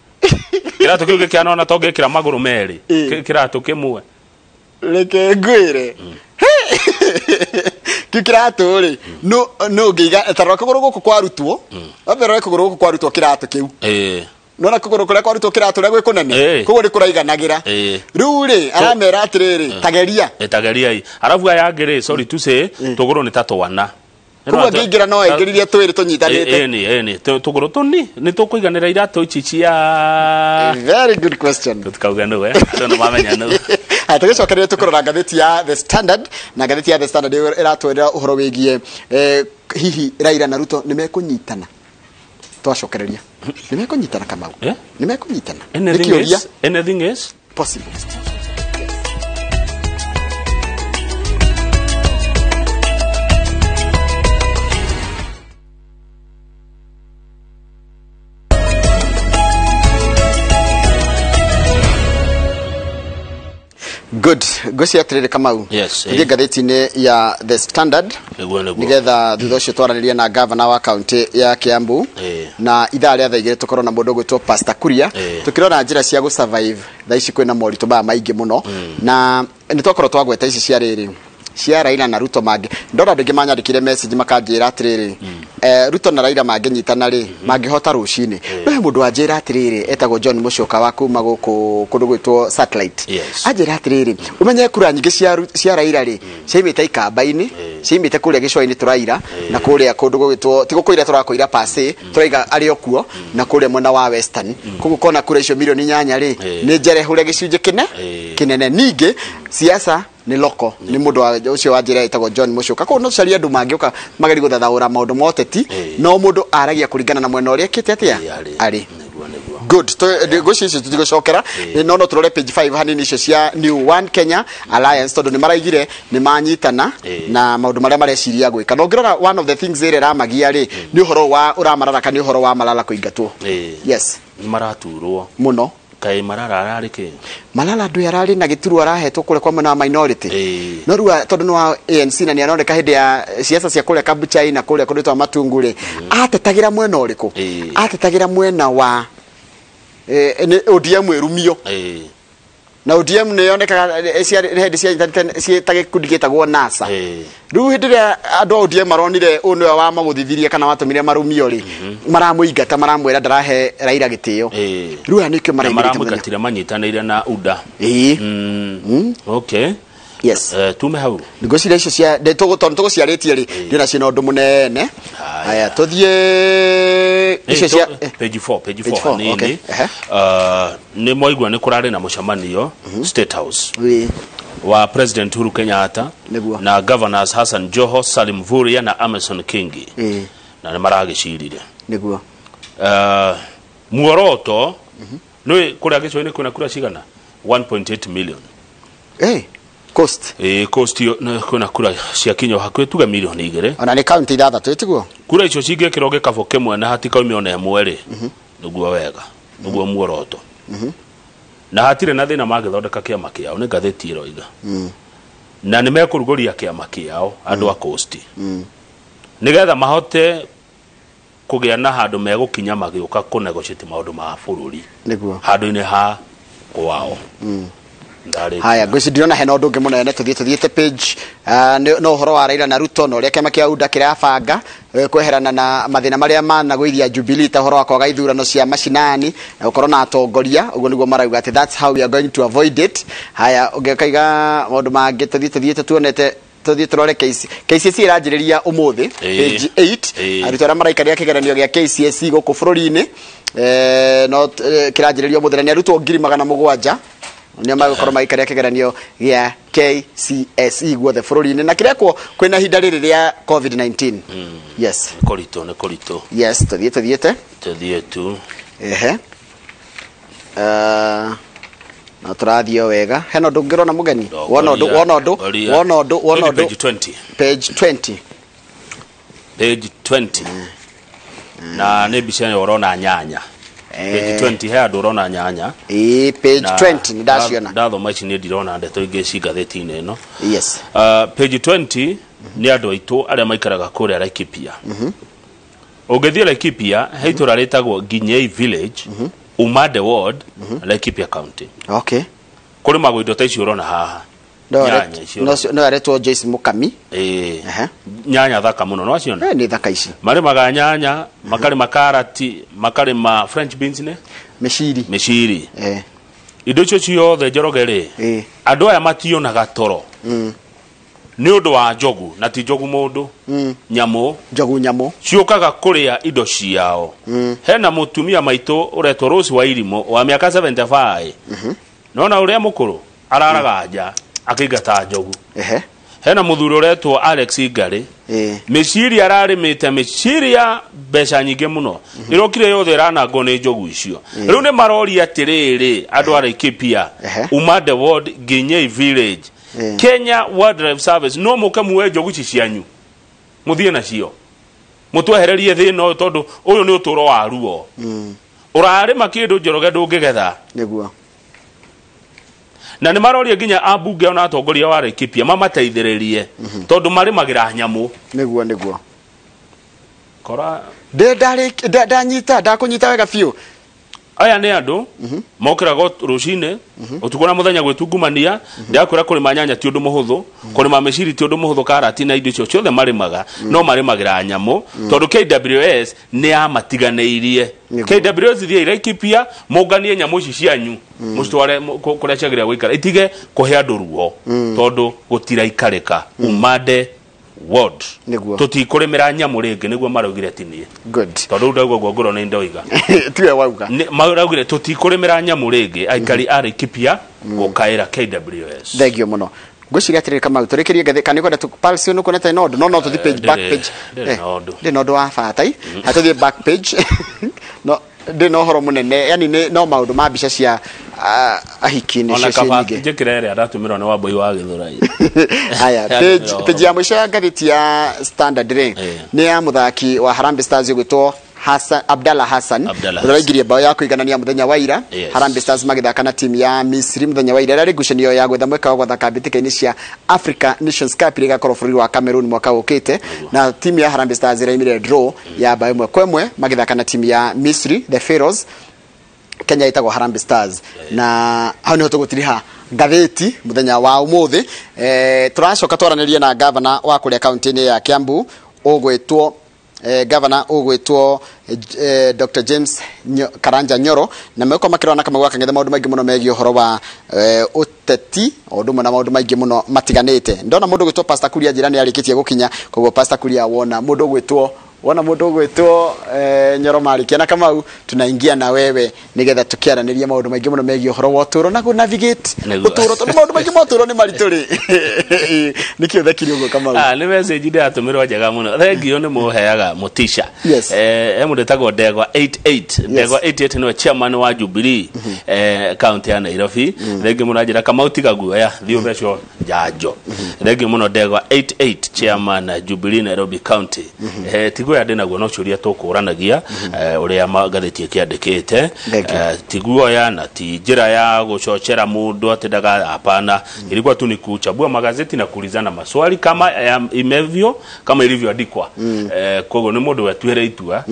Kĩratũ kĩu gĩkĩana ona to ngĩkĩra magũrũ merĩ. Kĩratũ kĩmwe. Reke ngwĩre, kĩu kĩratũ rĩ, no ũngĩiga ta rora kũgũrũ gũkũ kwarutwo, wambe rore kũgũrũ gũkũ kwarutwo kĩratũ kĩu. Nona kũgũrũ kũrĩa kwarutwo kĩratũ ũrĩa gwĩ kũnene? Koguo nĩ kũraiganagĩra. Rĩu rĩ, aramera atĩrĩrĩ, tageria. Ĩtageriai. Arabu aya angĩ rĩ, sorry to say, tũgũrũ nĩ ta twana. Koguo angĩingĩra no aingĩririe twĩrĩ tũnyitanĩte. Ĩni ĩni, tũgũrũ tũni nĩ tũkũiganĩra iratũ ici cia? Very good question. Tũtikauge nũ, andũ nĩ mamenya nũ. Haya, tũgĩcokereria tũkũrora ngathĩti ya The Standard, na ngathĩti ya The Standard ĩyo ĩratwĩra ũhoro wĩgiĩ hihi Raila na Ruto nĩ mekũnyitana. Twacokereria, nĩ mekũnyitana, Kamau? Nĩ mekũnyitana? Nĩ Anything kĩũria. is, anything is possible. Good, ngwĩciria atĩrĩrĩ, Kamau, Yes. tũthiĩ ngathĩti-inĩ ya The Standard Nĩguo. Nĩgetha thutha ũcio twaranĩrie na gavana wa kaunti ya Kiambu, na ithaa rĩa thaa 2 tũkorwo na mũndũ ũgwĩtwo Pastor Kuria, tũkĩrora njĩra cia gũ survive thaa ici kwĩna moritũ maya maingĩ mũno. Na nĩ twakorwo twagweta ici cia rĩrĩ, Cia Raila na Ruto mangĩ ndona andũ aingĩ manyandĩkire message makanjĩra atĩrĩrĩ, Ruto na Raila mangĩnyitana rĩ, mangĩhota rũcinĩ. No he mũndũ wanjĩra atĩrĩrĩ, etagwo John Mũcũka wa kuma gũkũ kũndũ gwĩtwo Satellite. Anjĩra atĩrĩrĩ, ũmenye kura nyingĩ cia Raila rĩ, ciaimĩte ikamba-inĩ, ciaimĩte kũrĩa gĩcũa-inĩ tũraira, na kũrĩa kũndũ gũgĩtwo ti gũkũira tũrakũira pase, tũraiga arĩ o kuo, na kũrĩa mwena wa Western. Koguo kona kura icio milioni 8 rĩ, nĩ njerehũre gĩcunjĩ kĩne kĩnene. Ningĩ siasa nĩ loko nĩ mũndũ ũcio wa njĩra ĩtagwo John Mũcũka. Koguo no tũcarie andũ mangĩũka magerie gũthathaũra maũndũ ma ũteti, no mũndũ aragia kũringana na mwena ũrĩa ekĩte atĩa arĩ. Good. Ngwĩciria icio tũtigũcokera, no tũrore page 5 hanini, icio cia New One Kenya Alliance, tondũ nĩ maraigire nĩ manyitana na maũndũ marĩa mareciria gwĩka. Na ũngĩrora, one of the things ĩrĩa ĩramagia rĩ, nĩ ũhoro wa ũramararaka, nĩ ũhoro wa Malala kũingatwo. Yes. Nĩ maraturwo mũno. Kaĩ Marara ararĩ kĩ? Malala ndũ ararĩ na gĩturwa arahetwo kũrĩa kwa mwena wa minority, no rĩu tondũ nĩ wa ANC na nĩ aroneka hĩndĩ ya ciaca cia kũrĩa Kabuchai na kũrĩa kũndũ twa Matungu rĩ, atetagĩra mwena ũrĩkũ? Atetagĩra mwena wa nĩ ODM ĩrumio, na ODM nĩ yonekaga hĩndĩ cianyitanĩte ciĩ ta gĩkundi gĩtagwo NASA. Rĩu hĩndĩ ĩrĩa andũ a ODM maronire ũyũ nĩwe wamagũthithirie kana watũmire marumio rĩ, maramũingata, maramwĩra ndarahe Raila gĩtĩo. Rĩu aya nĩkĩo Na maraingĩrĩte mũthenya. Maramũingatire manyitanĩire na UDA. Okay. Yes. Tume hau. Ngwĩciria icio cia tondũ tũgũciarĩtie rĩ, ndĩna ciĩna ũndũ mũnene. Haya, tũthiĩ icio cia Page 4, page Page 4 4, hanini. Okay. Ehe. Nĩ mwaigua nĩ kũrarĩ na mũcemanio State House wa President Uhuru Kenyatta na governors Hassan Joho, Salim Mvurya na Amason Kingi, na nĩ maragĩcirire. Muoroto nĩ kũrĩa gĩcũa-inĩ kwĩna kura cigana? 1.8 million. Coast. Coast yo kwĩna kura ciakinya hakuhĩ tuge milioni 2. Ona nĩ kaunti ithathatũ, ĩtiguo? Kura icio cingĩkĩrwo gĩkabũ kĩmwe na hatikaumia ona ĩmwe rĩ, nĩguo wega, nĩguo muoroto, na hatirĩ na thĩna mangĩthondeka kĩama kĩao, nĩ ngathĩti ĩroiga, na nĩ mekũrugũria kĩama kĩao andũ a Coast, nĩgetha mahote kũgĩa na handũ megũkinya magĩũka kũ negotiate maũndũ ma bũrũri handũ-inĩ ha kwao. Ndarĩkia. Haya, ngwĩci ndirona hena ũndũ ũngĩ mũnene. Tũthiĩte page no ũhoro wa Raila na Ruto na ũrĩa kĩama kĩa UDA kĩrabanga kweherana na mathĩna marĩa managũithia Jubilee, ta ũhoro wa kwaga ithurano cia macinani na gũkorwo na atongoria. Ũguo nĩguo marauga atĩ that's how we are going to avoid it. Haya, ũngĩkaiga maũndũ mangĩ, tũthiĩte tuonete, tũthiĩ tũrore KCSE ĩranjĩrĩria ũmũthĩ. Page 8. Arutwo arĩa maraikarĩra kĩgeranio gĩa KCSE gũkũ bũrũri-inĩ, no kĩranjĩrĩria ũmũthĩ, na nĩ arutwo 700,000 nĩo magũkorwo magĩikaria kĩgeranio gĩa KCSE guothe bũrũri-inĩ, na kĩrekwo kwĩna ihinda rĩrĩ rĩa COVID-19. Yes. Nĩ kũritũ, nĩ kũritũ. Yes, tũthiĩte. Tũthiĩ tu. Ehe. No tũrathiĩ o wega. Hena ũndũ ũngĩrona mũgeni? Wona ũndũ, wona ũndũ, wona ũndũ, wona ũndũ? Page 20. Page 20. Page 20, na nĩ mbica ĩyo ũrona nyanya. Page 20 he andũ ũrona nyanya. Ĩĩ, page 20 nĩ ndaciona. Ndathoma ici nĩ ndirona ndeto ingĩ ci ngathĩti-inĩ ĩno. Page 20 nĩ andũ aitũ arĩa maikaraga kũrĩa Laikipia. Ũngĩthiĩ Laikipia, he itũra rĩtagwo Nginyei Village, Umande Ward, Laikipia County. Kũrĩmagwo indo ta icio ũrona haha. No Nyanya icio. No aretwo Joyce Mukami. Ĩĩ. Nyanya thaka mũno, no waciona? Nĩ thaka ici. Marĩmaga nyanya, makarĩma karati, makarĩma French beans, nĩ mĩciri. Mĩciri. Indo icio ciothe, Njoroge rĩ, andũ aya mationaga toro nĩ ũndũ wa njogu, na ti njogu mũndũ, nyamũ. Njogu nyamũ. Ciũkaga kũrĩa indo ciao. Hena mũtumia maitũ ũretwo Rose wa Irimũ wa mĩaka 75, nona ũrĩa mũkũrũ araraga nja akĩingata njogu. Hena mũthuri ũretwo Alex Ngari, mĩciri ararĩmĩte, mĩciri ya mbeca nyingĩ mũno, ĩrokire yothe ĩranangwo nĩ njogu icio. Rĩu nĩ maroria atĩrĩrĩ, andũ a Laikipia, Umande Ward, Nginyei Village, Kenya Wildlife Service, no mũke muoe njogu ici cianyu mũthiĩ nacio, mũtwehererie thĩna ũyũ, tondũ ũyũ nĩ ũtũro wa ruo. Ũrarĩma kĩndũ, Njoroge, ndũngĩgetha. Na nĩ maroria nginya ambunge ona atongoria wa Laikipia mamateithĩrĩrie, tondũ marĩmagĩra nyamũ. Nĩguo, nĩguo. Kora Ndanyita, ndakũnyita wega biũ. Aya nĩ andũ mokĩraga rũcinĩ ũtukũ na mũthenya gwĩtungumania. Ndĩrakwĩra kũrĩma nyanya ti ũndũ mũhũthũ, kũrĩma mĩciri ti ũndũ mũhũthũ, karati na indo icio ciothe marĩmaga no marĩmagĩra nyamũ, tondũ KWS nĩ yamatiganĩirie. KWS thiĩ Laikipia mũnganie nyamũ ici cianyu mũcitware kũrĩa ciagĩrĩire gũikara, itige kũhe andũ ruo, tondũ gũtiraikarĩka. Umande ward tũtikũrĩmĩra nyamũ rĩngĩ, nĩguo maraugire, ti niĩ. Good. Tondũ rĩu ndauga ũguo ngorwo nĩ ndoiga. Tiwe wauga. Maraugire tũtikũrĩmĩra nyamũ rĩngĩ, aikari a Laikipia gũkaĩra KWS. Thengio mũno. Ngwĩciria atĩrĩrĩ Kamau, tũrĩkĩrie ngathĩ kana nĩkwenda pulse nĩkuonete na ũndũ no tũthiĩ page back page. Ndĩrĩ na ũndũ. Ndĩrĩ na ũndũ wa bata i hatũthiĩ back page, no ndĩ na ũhoro mũnene, yani nĩ no maũndũ ma mbica cia ahiki nĩ Ona cio ciĩ kaba nyingĩ. Njĩkĩre ĩrĩa ndatũmĩrwo nĩ Wambui wa Gĩthũrai. Haya, page ya mũico ya ngathĩti ya Standard rĩ, nĩ ya mũthaki wa Harambee Stars ũgwĩtwo Hassan, Abdallah Hassan, Abdallah ũrĩa waingĩria bao ya kũiganania mũthenya wa ira. Harambee Stars magĩthaka na timu ya Misri mũthenya wa ira, ĩrĩa ngucanio ya gwetha mweke wa gũthaka mbĩtĩka-inĩ cia Africa Nations Cup ĩrĩa ĩgakorwo bũrũri wa Cameroon mwaka ũkĩte. Na timu ya Harambee Stars ĩraimire draw ya bao 1-1 magĩthaka na timu ya Misri, the Pharaohs. Kenya ĩtagwo Harambee Stars. Na hau niho tũgũtiriha ngathĩti mũthenya wa ũmũthĩ. Tũracoka twaranĩrie na gavana wa kũrĩa kaunti-inĩ ya Kiambu ũgwĩtwo gavana ũgwĩtwo Dr. James Karanja Nyoro, na megũkorwo makĩrora na Kamau wa Kang'ethe maũndũ maingĩ mũno megiĩ ũhoro wa ũteti o ũndũ ũmwe na maũndũ maingĩ mũno matiganĩte. Ndona mũndũ ũgwĩtwo Pastor Kuria njĩra nĩ arĩkĩtie gũkinya, koguo Pastor Kuria, wona mũndũ ũgwĩtwo Nyoro marĩkia na Kamau, tunaingia na wewe nigetha tukiaranĩria maũndũ maingĩ mũno megiĩ ũhoro wa ũtũũro na kũ navigate ũtũũro, tondũ maũndũ maingĩ ma ũtũũro nĩ maritũ rĩ. Nĩkĩ ũthekire ũguo, Kamau? Ah, nĩ message ndĩratũmĩrwo njega mũno, thengio nĩ mũheaga mũtisha. He mũndũ ĩtagwo Ndegwa 88, Ndegwa 88 nĩwe chairman wa Jubilee kaunti ya Nairobi. Thengio mũno, anjĩra, "Kamau, tiga guoya, thiĩ ũthecwo njanjo." Thengio mũno, Ndegwa 88, chairman Jubilee Nairobi County. Ti guoya ndĩ naguo, no ciũria tũkũranagia ũrĩa ngathĩti ĩkĩandĩkĩte. Ti guoya na ti njĩra ya gũcocera mũndũ atĩ ndaga, hapana. Ilikuwa tu ni kuchambua magazeti na kuulizana maswali kama ya imevyo kama ilivyoandikwa. Koguo nĩ mũndũ wetuĩre itua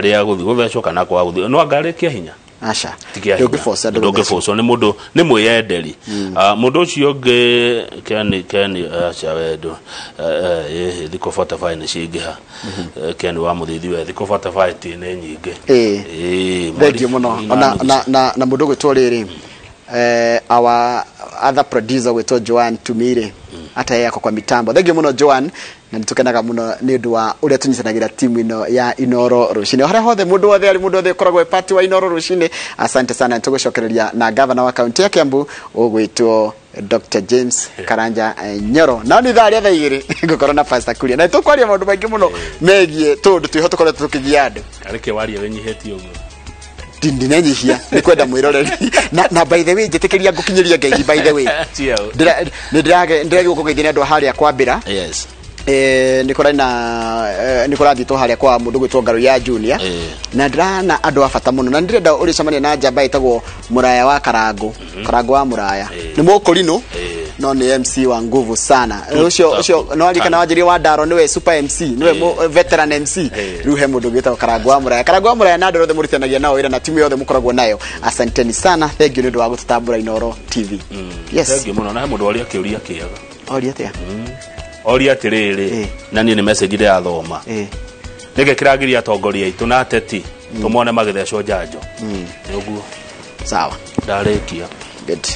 rĩa gũthiĩ gũthecwo kana kwaga gũthiĩ, no angarĩkia hinya. Aca. Ti kĩa hinya. Ndũngĩforce andũ. Ndũngĩforcwo nĩ mũndũ, nĩ mwĩyenderi. Ah, mũndũ ũcio ũngĩ Ken, Ken, aca wendo, thikũ 45 nĩ cingĩha. Ken wa mũthithi we, thikũ 45 ti nĩ nyingĩ. Thengio mũno. Ona na mũndũ ũgwĩtwo rĩrĩ, our other producer gwĩtwo Joan Tumire, hata yeye ako kwa mitambo. Thengio mũno Joan, na nĩtũkenaga mũno nĩ ũndũ wa ũrĩa tũnyitanagĩra timu ĩno ya Inoro rũcinĩ. O harĩa hothe mũndũ wothe arĩ, mũndũ wothe ũkoragwo e part wa Inoro rũcinĩ, asante sana. Nĩtũgũcokereria na gavana wa kaunti ya Kiambu ũgwĩtwo Dr. James Karanja Nyoro. No nĩ thaa rĩa thaa 2 ngũkorwo na Pastor Kuria na tũkwaria maũndũ maingĩ mũno megiĩ tũndũ twĩho tũkoretwo tũkĩgia andũ. Arĩke waria wĩnyihĩtie ũguo. Ndinanyihia nĩ kwenda mwĩroreri na by the way, njĩtĩkĩria ngũkinyĩria ngeithi, by the way. Tia. Nĩ ndĩragĩũka kũgeithia nĩ andũ a harĩa kwambĩra. Nĩ kũrarĩ na nĩ kũrathiĩtwo harĩa kwa mũndũ gwĩtwo Ngaro ya Junior, na ndĩrana andũ a bata mũno, na ndĩrenda ũrĩcemania na njamba ĩtagwo Mũraya wa Karango. Karango wa Mũraya nĩ mũkũrinũ, no nĩ MC wa nguvu sana. Ũcio no arikana wanjĩria wa Ndaro, nĩwe super MC, nĩwe veteran MC. Rĩu he mũndũ ũgĩtagwo Karango wa Mũraya, Karango wa Mũraya, na andũ othe mũrutithanagia nao wĩra na timu yothe mũkoragwo nayo, asanteni sana, thank you nĩ ũndũ wa gũtũtambũra Inoro TV. Yes. Thengiũ mũno. Na he mũndũ oria kĩũria kĩega. Oria atĩa? Oria atĩrĩrĩ, na niĩ nĩ message ndĩrathoma, nĩkĩ kĩragiria atongoria aitũ na ateti tũmone magĩthecwo njanjo? Nĩ ũguo. Sawa. Ndarĩkia. Good.